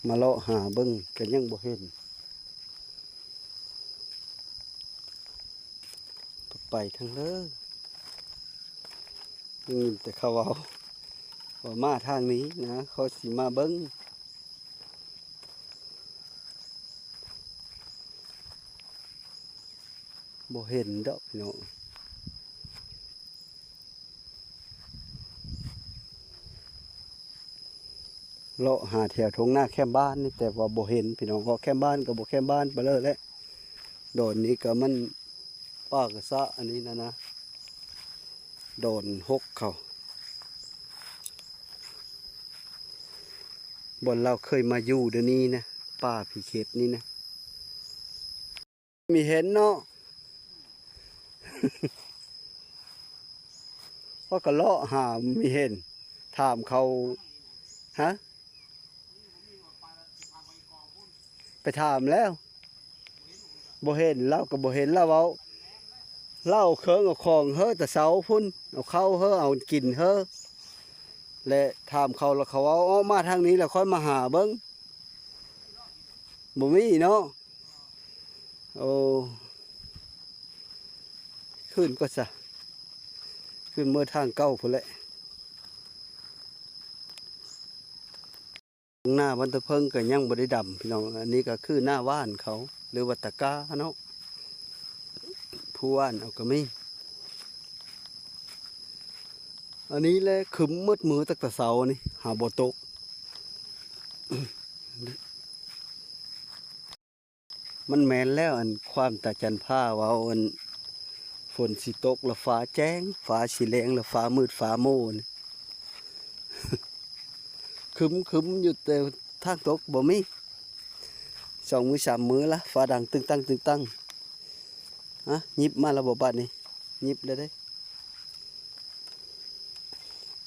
ມາເລາະຫາເບິ່ງກໍຍັງບໍ່ເຫັນ ກໍໄປທາງເລີ. ໄດ້ຍິນແຕ່ເຂົາເວົ້າວ່າມາທາງນີ້ນະ ເຂົາຊິມາເບິ່ງ ບໍ່ເຫັນດອກພີ່ນ້ອງ. ເລາະຫາແຖວທົ່ງນາແຄມບ້ານນີ້ ແຕ່ວ່າບໍ່ເຫັນພີ່ນ້ອງ ເພາະແຄມບ້ານກໍບໍ່ແຄມບ້ານໄປເລີຍແຫຼະ. ດອນນີ້ກໍມັນປ່າກະສະ ອັນນີ້ນະນະ ດອນຫົກເຂົາ ບ່ອນລາວເຄີຍມາຢູ່ດຽວນີ້ນະ ປ່າຜີເຂດນີ້ນະ. ມີເຫັນເນາະ ເພາະກໍເລາະຫາມີເຫັນ ຖາມເຂົາ ຮະ ໄປຖາມແລ້ວ ບໍ່ເຫັນ ລາວກໍບໍ່ເຫັນ ລາວເວົ້າ ລາວເອົາເຄື່ອງເອົາຂອງເຮີແຕ່ເຊົ້າພຸ້ນ ເອົາເຂົ້າເຮີ ເອົາກິນເຮີ ແລະ ຖາມເຂົາ ແລ້ວເຂົາເວົ້າ ອອກມາທາງນີ້ ແລ້ວຄ່ອຍມາຫາເບິ່ງ ບໍ່ມີເນາະ. ໂອ້ ຂຶ້ນກ່ອນຊະ ຂຶ້ນເມືອທາງເກົ່າພຸ້ນແຫຼະ. ໜ້າບ້ານຕະເພິງກໍຍັງບໍ່ໄດ້ດຳພີ່ນ້ອງ ອັນນີ້ກໍຄືໜ້າຫວ່ານເຂົາ ຫຼືວ່າຕະກ້າເນາະ ຜູ້ຫວ່ານເອົາກໍມີ. ອັນນີ້ແຫຼະ ຄຶ້ມໝົດມື້ຕັ້ງແຕ່ເຊົ້ານີ້ ຫາບໍ່ຕົກ. ມັນແມ່ນແລ້ວ ອັນຄວາມຕາຈັນພ້າເວົ້າ ອັນຝົນຊິຕົກ ແລ້ວຟ້າແຈ້ງ ຟ້າຊິແລງ ແລ້ວຟ້າມືດຟ້າໂມນີ້ ຄຶ້ມໆ ຢູ່ ແຕ່ທາງຕົກບໍ່ມີ. ສອງມື້ສາມມື້ລະ ຟ້າດັງຕຶງຕັງຕຶງຕັງ. ຮະ ຍິບມາແລ້ວບໍ່ບາດນີ້? ຍິບແລ້ວເດ້.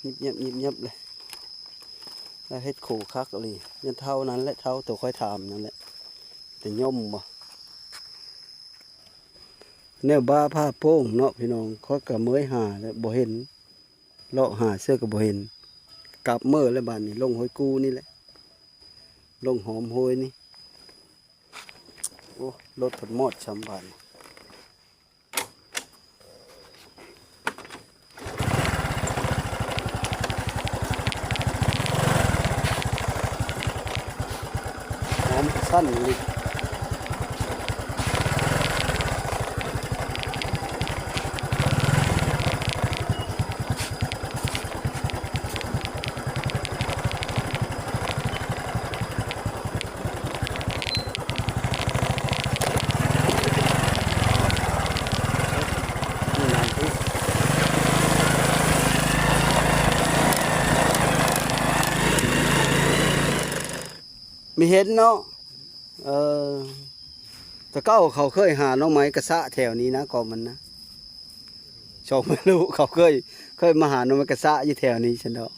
ຍິບຍັບ ຍິບຍັບເລີຍ ລາວເຮັດໂຄຄັກອີ່ຫຼີ. ຍັງເທົ່ານັ້ນແຫຼະ ເທົ່າໂຕຂ້ອຍຖາມນັ້ນແຫຼະ ແຕ່ຍົມບໍ່. ແນວບ້າຜ້າໂປ່ງເນາະພີ່ນ້ອງ ຂ້ອຍກໍເມີຍຫາແລ້ວບໍ່ເຫັນ ເລາະຫາເຊື່ອກໍບໍ່ເຫັນ. ກັບເມືອແລ້ວບາດນີ້ ລົງຫ້ວຍກູ່ນີ້ແຫຼະ ລົງຫອມໂຮຍນີ້. ໂອ້ ລົດເພິ່ນມອດຊ້ຳບາດນີ້. ຫອມຊັ້ນນີ້. ມີເຫັນເນາະ. ເອີ ແຕ່ເກົ່າເຂົາເຄີຍຫາໜໍ່ໄມ້ກະຊະແຖວນີ້ນະ ກໍມັນນະ ສອງແມ່ລູກເຂົາເຄີຍ ເຄີຍມາຫາໜໍ່ໄມ້ກະຊະຢູ່ແຖວນີ້ຊັ້ນດອກ.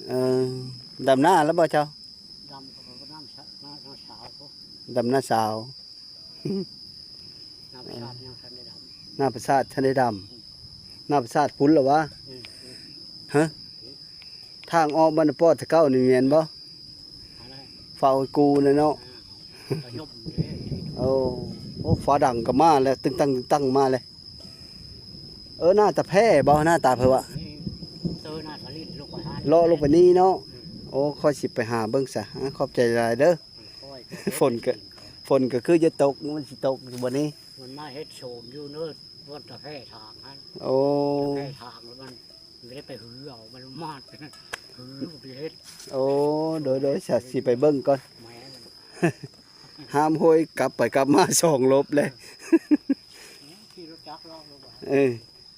ເອີ ດຳນາແລ້ວບໍ່ເຈົ້າ? ດຳນາສາວ ດຳນາສາວ. ໜ້າປາສາດທັນໄດ້ດຳ. ໜ້າປາສາດພຸ້ນລະວະ? ອືມ ຮະ? ທາງອອກບ້ານນາປອດແຕ່ເກົ່ານີ້ແມ່ນບໍ່? ອັນນັ້ນ ເຝົ້າກູນະເນາະ. ອ່າ ກະຍົມເດ້. ໂອ້ ໂອ້ ຟ້າດັງກໍມາແລ້ວ ຕຶງຕັງຕຶງຕັງມາແລ້ວ. ເອີ ໜ້າຕາແພ້ບໍ່? ໜ້າຕາເພິ່ນວ່າ ນີ້ ເຕີໜ້າຕາລິດ ລົງໄປຫາ ເລາະລົງໄປນີ້ເນາະ. ອືມ ໂອ້ ຂ້ອຍຊິໄປຫາເບິ່ງຊະ. ອາ ຂອບໃຈຫຼາຍເດີ. ອືມ ຂ້ອຍກໍ ຝົນກໍ ຝົນກໍຄືຈະຕົກ ມັນຊິຕົກຢູ່ບໍ່ນີ້? ມັນມາເຮັດໂສມຢູ່ເນີ ວັດຕະແພທາງຫັ້ນ. ໂອ້ ຕະແພທາງ ແລ້ວມັນໄດ້ໄປຮື້ເອົາ ມັນມາດ ຮື້ໄປເຮັດ. ໂອ້ ໂດຍໆ ຊະ ຊິໄປເບິ່ງກ່ອນ. ແມ່ນ ຫ້າມໂຫຍ ກັບໄປກັບມາສອງລົບແລ້ວ. ແມ່ນ ຂີ່ລົດຈັກເລາະລົງໄປ. ເອີ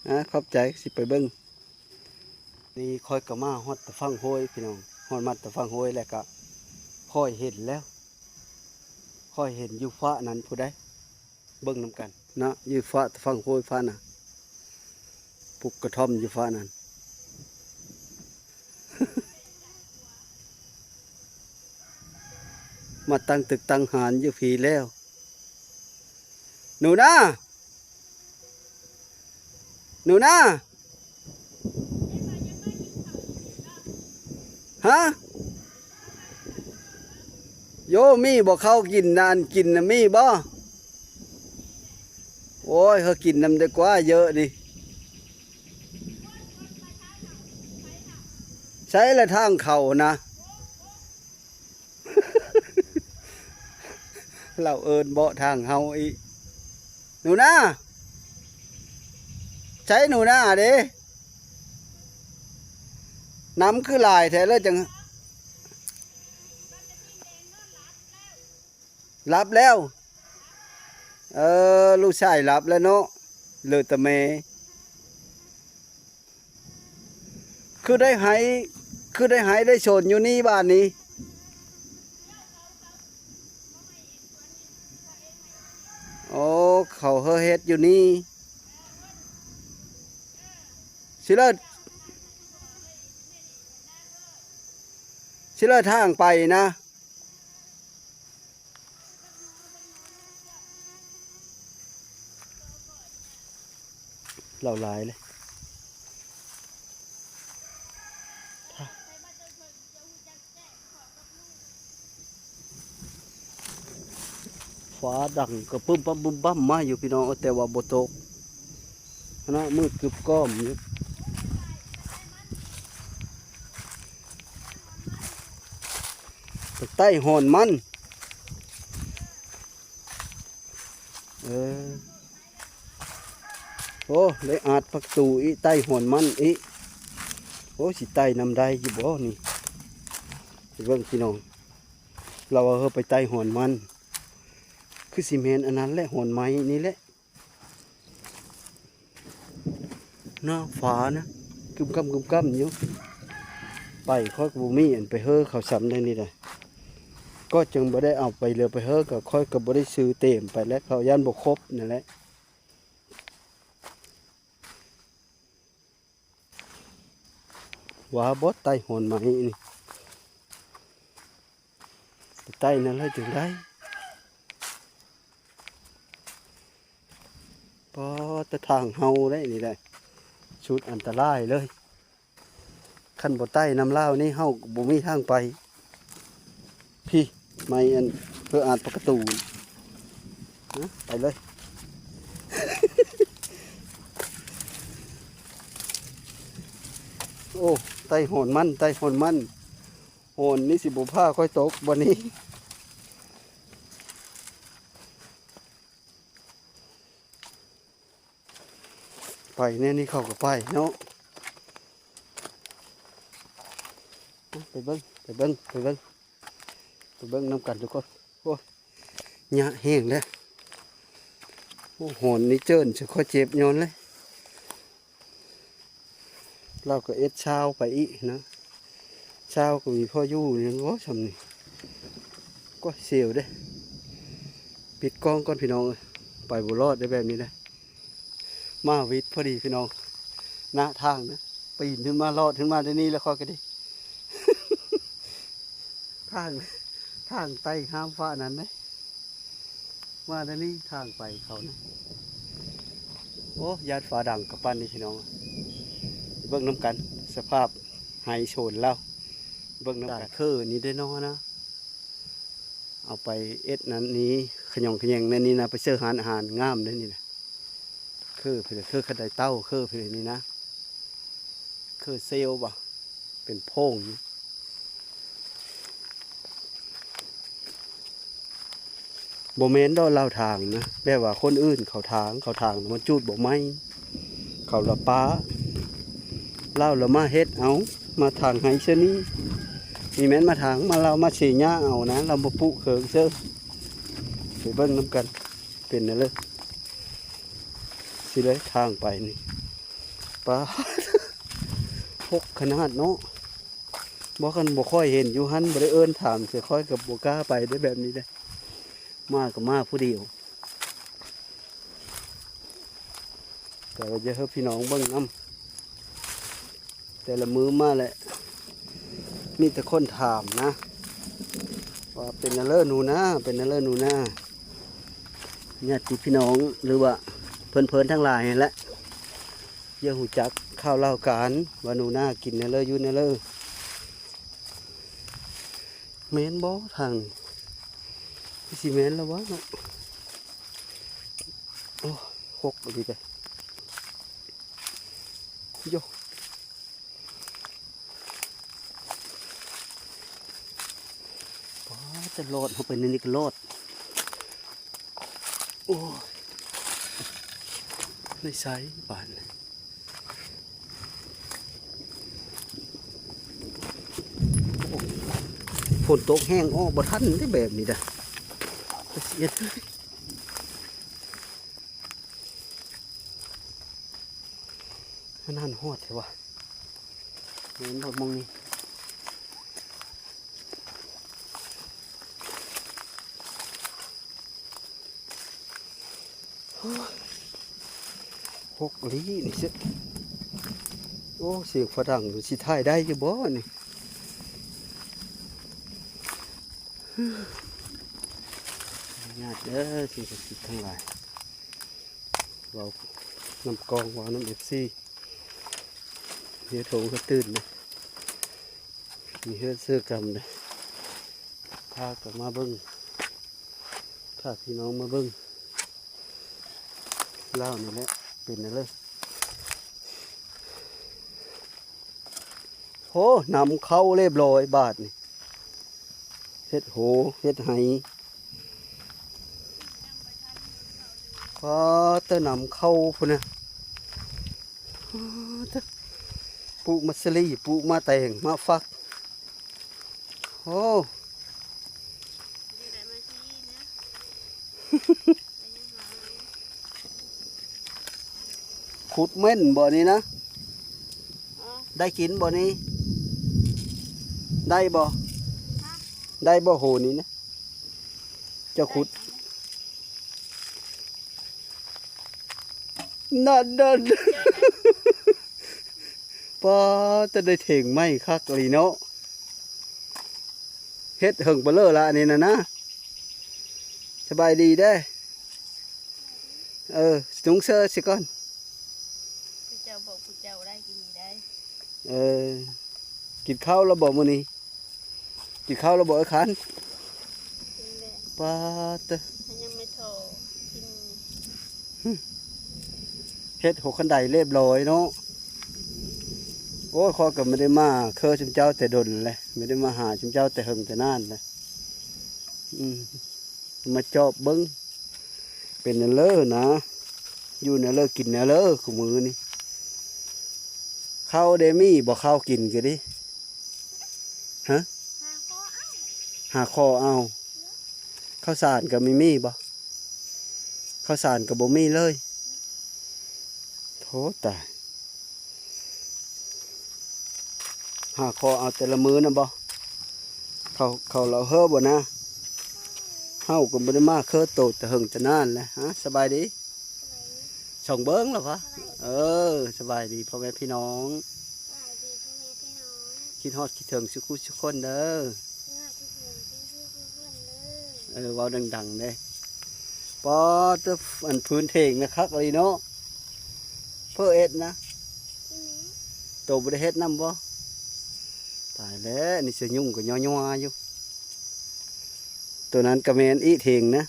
ອາ ຂອບໃຈ ຊິໄປເບິ່ງ. ນີ້ຂ້ອຍກໍມາຮອດຕາຝັ່ງຫ້ວຍພີ່ນ້ອງ ຮອດມາຕາຝັ່ງຫ້ວຍແລ້ວກະຂ້ອຍເຫັນແລ້ວ ຂ້ອຍເຫັນຢູ່ຟ້ານັ້ນຜູ້ໃດ ເບິ່ງນຳກັນເນາະ ຢູ່ຟ້າຕາຝັ່ງຫ້ວຍຟ້ານະ ປຸກກະທ່ອມຢູ່ຟ້ານັ້ນ ມາຕັ້ງຕຶກຕັ້ງຫານຢູ່ພີ້ແລ້ວ. ໜູນາ ໜູນາ ຮະ? ໂຍ ມີບໍ່ເຂົ້າກິນນະ ອັນກິນນະມີບໍ່? ໂອ້ຍ ເຮົາກິນນຳດີກວ່າເຍີະນີ້. ໃສລະທາງເຂົ້ານະ? ລາວເອີ້ນເບາະທາງເຮົາອີກ. ໜູນາ ໃສໜູນາເດ? ນຳຄືຫຼາຍແທ້ເລີຍ ຈັ່ງ ຫຼັບແລ້ວ. ເອີ ລູກຊາຍຫຼັບແລ້ວເນາະ ເຫຼືອແຕ່ແມ່. ຄືໄດ້ໄຮ່ ຄືໄດ້ໄຮ່ໄດ້ສົນຢູ່ນີ້ບາດນີ້. ໂອ້ ເຂົາເຮີເຮັດຢູ່ນີ້ ຊິເລີດ ຊິເລີດທາງໄປນະ. ລາວຫຼາຍເລີຍ ຟ້າດັງກະປຶ້ມປ້ຳປຶ້ມປ້ຳມາຢູ່ພີ່ນ້ອງ ແຕ່ວ່າບໍ່ຕົກ. ຫັ້ນນະ ມືດກຶບກ້ອມຢູ່ ໄປໄຕ້ຮອນມັນ. ເອີ ໂອ້ ໄດ້ອາດຜັກຕູອີກ ໄຕ້ຮອນມັນອີກ. ໂອ້ ຊິໄຕ້ນຳໄດ້ຢູ່ບໍ່ນີ້? ໄປເບິ່ງພີ່ນ້ອງ ລາວວ່າເຮົາໄປໄຕ້ຮອນມັນ ຄືຊິແມ່ນອັນນັ້ນແຫຼະ ຮອນໄມ້ນີ້ແຫຼະ. ນະ ຟ້ານະ ກຶມກ້ຳກຶມກ້ຳຢູ່ ໄປຂ້ອຍກໍບໍ່ມີອັນໄປເຮີເຂົາຊ້ຳໃດນີ້ໃດ ກໍຈຶ່ງບໍ່ໄດ້ເອົາໄປເຫຼືອໄປເຮີ ກໍຂ້ອຍກໍບໍ່ໄດ້ຊື້ເຕັມໄປແລ້ວ ເຂົາຢ້ານບໍ່ຄົບນັ້ນແຫຼະ ວ່າບໍ່ໄຕ້ຮອນໄມ້ນີ້ ໄປໄຕ້ນັ້ນແລ້ວຈຶ່ງໄດ້. ປາ ແຕ່ທາງເຮົາໄດ໋ນີ້ໄດ໋ ສຸດອັນຕະລາຍເລີຍ ຄັນບໍ່ໄຕ້ນຳລາວນີ້ເຮົາກໍບໍ່ມີທາງໄປ. ພີ້ ໄມ້ອັນເພື່ອອາດປະຕູ ນະ ໄປເລີຍ. ໂອ້ ໄຕ້ຮອນມັນ ໄຕ້ຮອນມັນ ຮອນນີ້ຊິບໍ່ພາຂ້ອຍຕົກບໍ່ນີ້? ໄປແນວນີ້ເຂົາກໍໄປເນາະ ໄປເບິ່ງ ໄປເບິ່ງ ໄປເບິ່ງ ໄປເບິ່ງນຳກັນທຸກຄົນ. ໂອ້ຍ ຍາກແຮງເດ້. ໂອ້ ຮອນນີ້ເຈີນຊິຂ້ອຍເຈັບຍ້ອນເລີຍ. ລາວກໍເອັດຊາວໄປອີກນະ ຊາວກໍມີພໍຢູ່ນີ້ບໍ່ຊ່ຳນີ້. ກໍເຊວເດ້ ປິດກ້ອງກ່ອນພີ່ນ້ອງເອີຍ ໄປບໍ່ລອດໄດ້ແບບນີ້ເດ້. ມາວິດພໍດີພີ່ນ້ອງ ໜ້າທາງນະ ປີນຂຶ້ນມາລອດຂຶ້ນມາໄດ້ນີ້ແລ້ວຂ້ອຍກໍດີ. ທາງ ທາງໄຕ່ຂ້າມຟ້ານັ້ນເດ້ ມາແຕ່ນີ້ທາງໄປເຂົານະ. ໂອ້ ຢ້ານຟ້າດັງກະປານນີ້ພີ່ນ້ອງ. ເບິ່ງນຳກັນສະພາບໄຮ່ໂຊນລາວ ເບິ່ງນຳກັນ. ເຄີນີ້ເດ້ເນາະນະ ເອົາໄປເຮັດນັ້ນນີ້ ຂະຫຍອງຂະແຍງນັ້ນນີ້ນະ ໄປເສີຮ້ານອາຫານງາມເດ້ນີ້ນະ. ເຄີເພິ່ນ ເຄີຄັນໄດເຕົ້າ ເຄີເພິ່ນນີ້ນະ ເຄີເຊວບໍ ເປັນໂພງ. ບໍ່ແມ່ນດອກລາວຖາງນະ ແບບວ່າຄົນອື່ນເຂົາຖາງ ເຂົາຖາງມັນຈູດບໍ່ໄໝ້ ເຂົາລະປະ ລາວລະມາເຮັດເອົາ ມາຖາງໄຮ່ເທື່ອນີ້ ນີ້ແມ່ນມາຖາງ ມາລາວມາເສຍຫຍ້າເອົານະ ລາວບໍ່ປຸເຄິງເຊີ. ໄປເບິ່ງນຳກັນ ເປັນແນວເລີ ຊິໄດ້ທາງໄປນີ້ ປາດ ຫົກຂະໜາດເນາະ. ບໍ່ ຄັນບໍ່ຄ່ອຍເຫັນຢູ່ຫັ້ນ ບໍ່ໄດ້ເອີ້ນຖາມເທື່ອ ຂ້ອຍກໍບໍ່ກ້າໄປເດ້ແບບນີ້ເດ້. ມາກໍມາຜູ້ດຽວ ກໍຢາກໃຫ້ພີ່ນ້ອງເບິ່ງນຳ. ແຕ່ລະມື້ມາແຫຼະ ມີແຕ່ຄົນຖາມນະ ວ່າເປັນແນວເລີໜູນາ ເປັນແນວເລີໜູນາ. ຍາດຕິພີ່ນ້ອງ ຫຼືວ່າເພິ່ນໆທັງຫຼາຍຫັ້ນແຫຼະ ຢາກຮູ້ຈັກຂ່າວລາວການ ວ່າໜູນາກິນແນວເລີ ຢູ່ແນວເລີ. ແມ່ນບໍ່ທາງນີ້? ຄືຊິແມ່ນລະວະເນາະ. ໂອ້ ຫົກອີ່ຫຼີເດ້. ໂຢ ປ້າ ແຕ່ລອດເຂົ້າໄປໃນນີ້ກໍລອດ. ໂອ້ຍ ໃນໃສບາດນີ້ ຝົນຕົກແຮງອອກບໍ່ທັນເດ້ແບບນີ້ນະ ກະຊິເຮັດ. ອັນນັ້ນຮອດແທ້ວະ ແມ່ນບໍ່ໝ່ອງນີ້? ຫົກອີ່ຫຼີນີ້ຊິ. ໂອ້ ສຽງຟ້າດັງ ຊິຖ່າຍໄດ້ຢູ່ບໍ່ນີ້? ອະນຸຍາດເດີ ສິ່ງສັກສິດທັງຫຼາຍ. ເວົ້ານຳກ້ອງ ເວົ້ານຳເອັຟຊີ ເຮັດໂຮງກະຕື່ນເດ້ ມີເຮືອນເສືອກຳເດ້. ພາກັນມາເບິ່ງ ພາພີ່ນ້ອງມາເບິ່ງລາວນີ້ແຫຼະ ເປັນແນວເລີ. ໂຫ ນຳເຂົ້າລຽບລ້ອຍບາດນີ້ ເຮັດໂຫ ເຮັດໄຮ່. ປາດ ແຕ່ນຳເຂົ້າພຸ້ນນະ ປາດ ປູກໝາກສາລີ ປູກໝາກແຕງ ໝາກຝັກ. ໂອ້ ຂຸດເໝັນບໍ່ນີ້ນະ? ໄດ້ກິນບໍ່ນີ້? ໄດ້ບໍ່? ໄດ້ບໍ່ໂຫນີ້ນະ? ເຈົ້າຂຸດ ນັ້ນໆ ປ້າ ແຕ່ໄດ້ເຖິງໃໝ່ຄັກອີ່ຫຼີເນາະ. ເຮັດເຫິງປານເລີລະອັນນີ້ນະນະ. ສະບາຍດີເດີ້. ເອີ ນຸ່ງເສື້ອຊິກ່ອນ. ຜູ້ເຈົ້າບອກຜູ້ເຈົ້າໄດ້ກິນນີ້ໄດ້. ເອີ ກິນເຂົ້າແລ້ວບໍ່ມື້ນີ້? ກິນເຂົ້າແລ້ວບໍ່ເອື້ອຍຄັນ? ກິນແລ້ວ. ປາດເຕີ ຍັງໄມ່ທໍ່ກິນ. ເຮັດຫົວຄັນໄດລຽບລ້ອຍເນາະ. ໂອ້ຍ ຂ້ອຍກໍບໍ່ໄດ້ມາເຄີຊຸມເຈົ້າແຕ່ດົນແຫຼະ ບໍ່ໄດ້ມາຫາຊຸມເຈົ້າແຕ່ເຫິງແຕ່ນານແຫຼະ. ອືມ ມາຈອບເບິ່ງ ເປັນແນວເລີນະ ຢູ່ແນວເລີ ກິນແນວເລີ ຄູ່ມື້ນີ້. ເຂົ້າເດມີບໍ່ ເຂົ້າກິນກໍດີ. ຮະ ຫາຂໍເອົາ ຫາຂໍເອົາ. ເຂົ້າສານກໍມີ ມີບໍ່? ເຂົ້າສານກໍບໍ່ມີເລີຍ. ໂທ້ຕາຍ. ຫາຂໍເອົາແຕ່ລະມື້ນະບໍ? ເຂົາ ເຂົາລາວເຮີບໍ່ນະ? ເຮົາກໍບໍ່ໄດ້ມາເຄີໂຕແຕ່ເຫິງແຕ່ນານແຫຼະ. ຮະ ສະບາຍດີ. ສະບາຍດີ. ສ່ອງເບິ່ງລະວະ. ສະບາຍດີ. ເອີ ສະບາຍດີພໍ່ແມ່ພີ່ນ້ອງ. ສະບາຍດີພໍ່ແມ່ພີ່ນ້ອງ. ຄິດຮອດຄິດເຖິງສູ່ຄູ່ສູ່ຄົນເດີ. ເອີ ເວົ້າດັງໆເດ້. ປາດເຕີ ອັນພື້ນເຖງນະຄັກອີ່ຫຼີເນາະ. ເພີເຮັດນະ ໂຕບໍ່ໄດ້ເຮັດນຳບໍ່? ຕາຍແລ້ວ ນີ້ສະຍຸງກໍຍໍໆຢູ່. ໂຕນັ້ນກໍແມ່ນອີກເຖິງນະ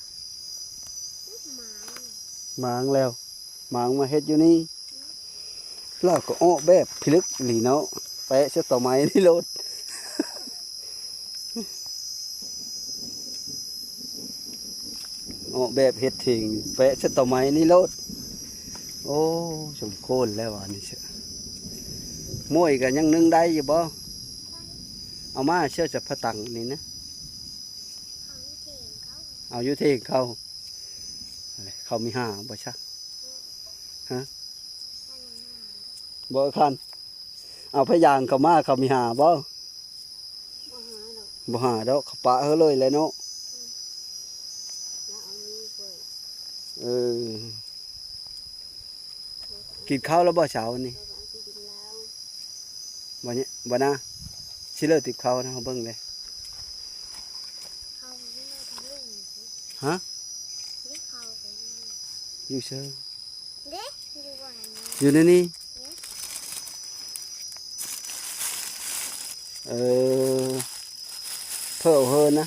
ໝາງແລ້ວ ໝາງມາເຮັດຢູ່ນີ້. ລາວກໍອອກແບບພິລຶກອີ່ຫຼີເນາະ ແປະໃສ່ຕໍໄມ້ນີ້ໂລດ ອອກແບບເຮັດເຖິງ ແປະໃສ່ຕໍໄມ້ນີ້ໂລດ. ໂອ້ ສົມຄວນແລ້ວວ່ານີ້ເຊາະ. ໝ້ວຍກໍຍັງໜຶ້ງໄດ້ຢູ່ບໍ່? ເອົາມາເຊາະ ຈະພະຕັງນີ້ນະ ເອົາຢູ່ເຖິງເຂົາ ເຂົາມີຫາບໍ່ຊະ? ຮະ? ບໍ່ຄັນ ເອົາພະຍາງເຂົ້າມາ ເຂົາມີຫາບໍ່? ບໍ່ຫາດອກ ບໍ່ຫາດອກ ເຂົາປະເຮີເລີຍແຫຼະເນາະ. ອືມ ລາວເອົາມີກວ່າ ເອີ ກິນເຂົ້າແລ້ວບໍ່ເຊົ້ານີ້? ບໍ່ນະ ຊິເລີຕິບເຂົ້ານະ ເຮົາເບິ່ງເດ້. ຮະ? ຢູ່ເຊີ? ເດ້ ຢູ່ໃນນີ້ ເດ້ ເອີ ເພີເຮີນະ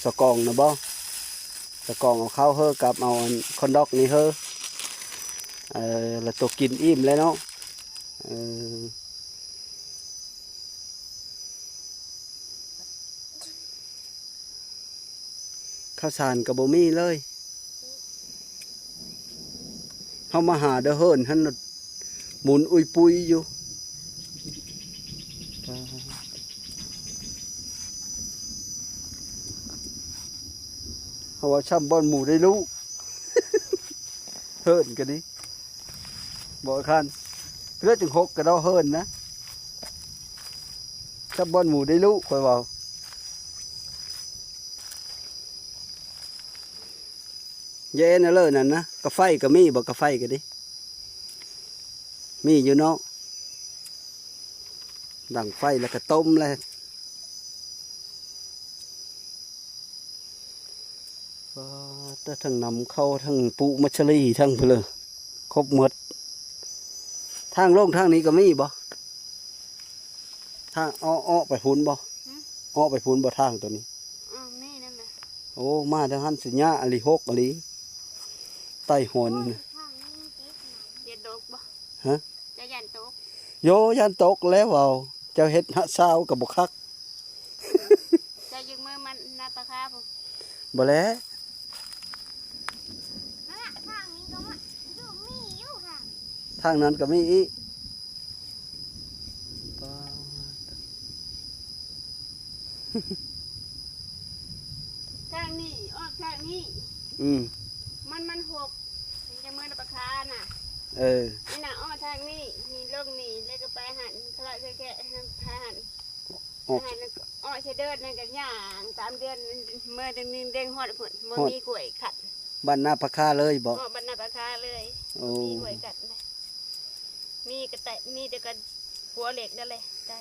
ສະກອງນະບໍ່? ສະກອງເອົາເຂົ້າເຮີກັບເອົາອັນຄອນດອກນີ້ເຮີ ເອີ ລະໂຕກິນອີ່ມແລ້ວເນາະ ເອີ. ເຂົ້າສານກໍບໍ່ມີເລີຍ ເຮົາມາຫາແຕ່ເຮີນຫັ້ນ ໝຸນອຸຍປຸຍຢູ່. ເຮົາວ່າຊ່ຳບ່ອນໝູໄດ້ລູກ ເຮີນກໍດີ ບໍ່ຄັນ ເທື່ອຈຶ່ງຫົກກະດອກເຮີນນະ ຈັບບ່ອນໝູໄດ້ລູກ ຂ້ອຍເວົ້າ. ເຢັນເລີຍນັ້ນນະ ກາໄຟກໍມີບໍ່? ກາໄຟກໍດີ ມີຢູ່ເນາະ ດັງໄຟແລ້ວກໍຕົ້ມແລ້ວ. ປາດ ທັງນຳເຂົ້າ ທັງປູກມັດສະລີ ທັງພຸ້ນເລີຍ ຄົບໝົດ. ທາງລົງທາງນີ້ກໍມີບໍ່? ທາງ ເອາະ ເອາະໄປພຸ້ນບໍ່? ຫື? ເອາະໄປພຸ້ນບໍ່ ທາງໂຕນີ້? ອ້າວ ມີນັ້ນນະ. ໂອ້ ມາທາງຫັ້ນຊິຍາກອີ່ຫຼີ ຫົກອີ່ຫຼີ ໄຕ້ຫົນ. ໂອ້ຍ ທາງນີ້ຕິດນະ. ຢ້ານຕົກບໍ່? ຮະ? ເຈົ້າຢ້ານຕົກ? ໂຢ ຢ້ານຕົກແລ້ວເວົ້າ ເຈົ້າເຮັດຫະຊາວກໍບໍ່ຄັກ. ເຈົ້າຢາກເມືອມັນນາປາຄາພຸ້ນ? ບໍ່ແຫຼະ ນັ້ນນະ ທາງນີ້ກໍມາ ຢູ່ ມີຢູ່ທາງ ທາງນັ້ນກໍມີອີກ. ປາດ ທາງນີ້ ອອກທາງນີ້ ອືມ ມັນ ມັນຫົກ ມັນຈະເມືອນາປາຄານະ. ເອີ ນີ້ນະ ອອກທາງນີ້ ນີ້ລົງນີ້ ແລ້ວກໍໄປຫັ້ນ ພະລະແຄະ ຫັ້ນ ໄປຫັ້ນ ອອກ ຫັ້ນ ອອກຊະເດີດນັ້ນກໍຍ່າງຕາມເດີ່ນ ເມືອດຽວນີ້ເດ້ງຮອດພຸ້ນ ບໍ່ມີກ້ວຍຂັດ. ບ້ານນາປາຄາເລີຍບໍ່? ອອກບ້ານນາປາຄາເລີຍ. ໂອ້ ບໍ່ມີກ້ວຍກັດນະ ມີກະແຕ ມີແຕ່ກະຂົວເຫຼັກນັ້ນແຫຼະໄດ້.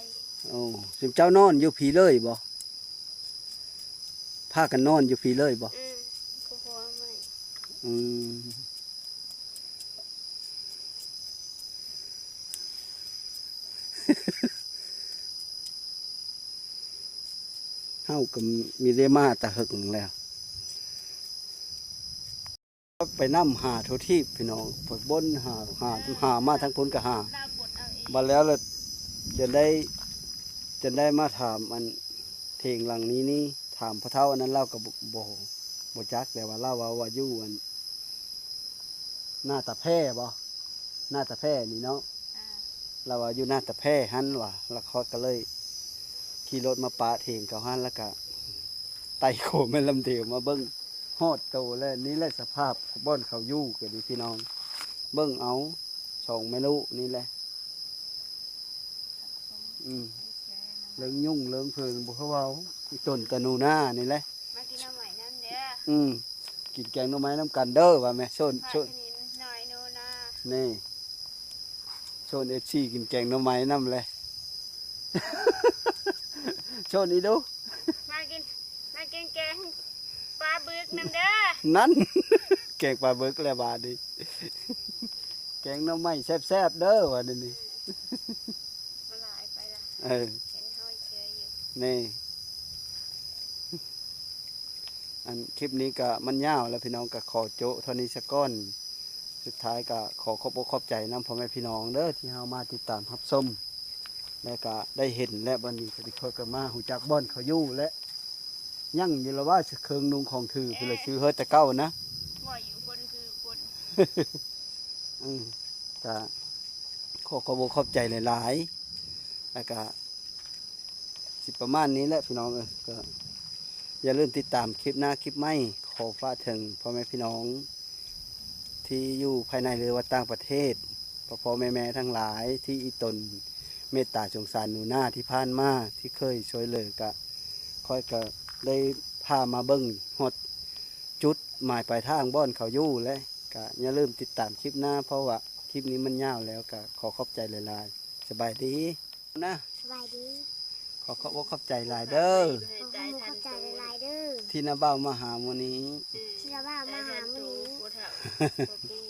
ໂອ້ ຊຸມເຈົ້ານອນຢູ່ພີ້ເລີຍບໍ່? ພາກັນນອນຢູ່ພີ້ເລີຍບໍ່? ອືມ ຂົວໄມ້. ອືມ ເຮົາກໍມີໄດ້ມາແຕ່ເຫິງແລ້ວ ໄປນຳຫາທົ່ວທີບພີ່ນ້ອງ ໄປບົນຫາ ຫາ ຫາມາທາງພຸ້ນກໍຫາ ບັດແລ້ວລະ ຈົນໄດ້ ຈົນໄດ້ມາຖາມອັນເຖິງຫຼັງນີ້ນີ້ ຖາມພໍ່ເຖົ້າອັນນັ້ນ ລາວກໍບໍ່ ບໍ່ ບໍ່ຈັກ ແຕ່ວ່າລາວເວົ້າວ່າຢູ່ອັນ ໜ້າຕາແພບໍ່? ໜ້າຕາແພນີ້ເນາະ ອ່າ ລາວວ່າຢູ່ໜ້າຕາແພຫັ້ນວ່າ ລະຂ້ອຍກໍເລີຍຂີ່ລົດມາປະເຖິງເຂົາຫັ້ນ ລະກະໄຕ່ຂົວແມ່ນ້ຳເດວມາເບິ່ງ ຮອດໂຕແລ້ວ. ນີ້ແຫຼະສະພາບບ່ອນເຂົາຢູ່ກໍດີພີ່ນ້ອງ ເບິ່ງເອົາ ສອງແມ່ລູກນີ້ແຫຼະ. ອືມ ເລື່ອງຍຸງເລື່ອງເພີງບໍ່ເວົ້າ ອີ່ຕົນຕະໜູນານີ້ແຫຼະ ມາກິນໜໍ່ໄມ້ນຳເດີ. ອືມ ກິນແກງໜໍ່ໄມ້ນຳກັນເດີວ່າແມ່. ຊົນ ຊົນ ນີ້ ຊົນເອັຟຊີກິນແກງໜໍ່ໄມ້ນຳແຫຼະ. ຊົນອີ່ດູ ມາກິນ ມາກິນແກງ ປາບຶກນຳເດີ. ນັ້ນ ແກງປາບຶກແລ້ວບາດນີ້ ແກງໜໍ່ໄມ້ແຊບໆເດີ ບາດນີ້ນີ້. ບໍ່ຫຼາຍໄປລະ ເອີ ເຫັນເຮົາເຊີຍຢູ່ ນີ້. ອັນຄລິບນີ້ກະມັນຍາວແລ້ວພີ່ນ້ອງ ກະຂໍໂຈະເທົ່ານີ້ສາກ່ອນ. ສຸດທ້າຍກະຂໍຂອບອົກຂອບໃຈນຳພໍ່ແມ່ພີ່ນ້ອງເດີ ທີ່ເຮົາມາຕິດຕາມຮັບຊົມ ແລະກະໄດ້ເຫັນ ແລະບັດນີ້ກະຊິຄ່ອຍກັບມາຮູ້ຈັກບ່ອນເຂົາຢູ່ ແລະຍັງຢູ່ລະວ່າເຄື່ອງນຸ່ງຂອງຖື ເອີ ເພິ່ນລະຊື່ເຮີດແຕ່ເກົ່ານະ ວ່າຢູ່ຄົນຄືຄົນ. ອື ກະຂໍຂອບອົກຂອບໃຈຫຼາຍໆ ແລະກະ ຊິປະມານນີ້ແຫຼະພີ່ນ້ອງເອີຍ ກໍຢ່າລືມຕິດຕາມຄລິບໜ້າຄລິບໃໝ່. ຂໍຝາກເຖິງພໍ່ແມ່ພີ່ນ້ອງທີ່ຢູ່ພາຍໃນ ຫຼືວ່າຕ່າງປະເທດ ພໍ່ໆແມ່ໆທັງຫຼາຍທີ່ອີ່ຕົນເມດຕາສົງສານໜູນາທີ່ຜ່ານມາ ທີ່ເຄີຍຊ່ວຍເຫຼືອ ກະຂ້ອຍກະໄດ້ພາມາເບິ່ງຮອດຈຸດໝາຍປາຍທາງບ່ອນເຂົາຢູ່ແຫຼະ. ກະຢ່າລືມຕິດຕາມຄລິບໜ້າ ເພາະວ່າຄລິບນີ້ມັນຍາວແລ້ວ ກະຂໍຂອບໃຈຫຼາຍໆ. ສະບາຍດີນະ ສະບາຍດີ. ຂໍຂອບອົກຂອບໃຈຫຼາຍເດີ ຂໍຂອບອົກຂອບໃຈຫຼາຍໆເດີ ທີ່ນ້າບ່າວມາຫາມື້ນີ້ ທີ່ນ້າບ່າວມາຫາມື້ນີ້.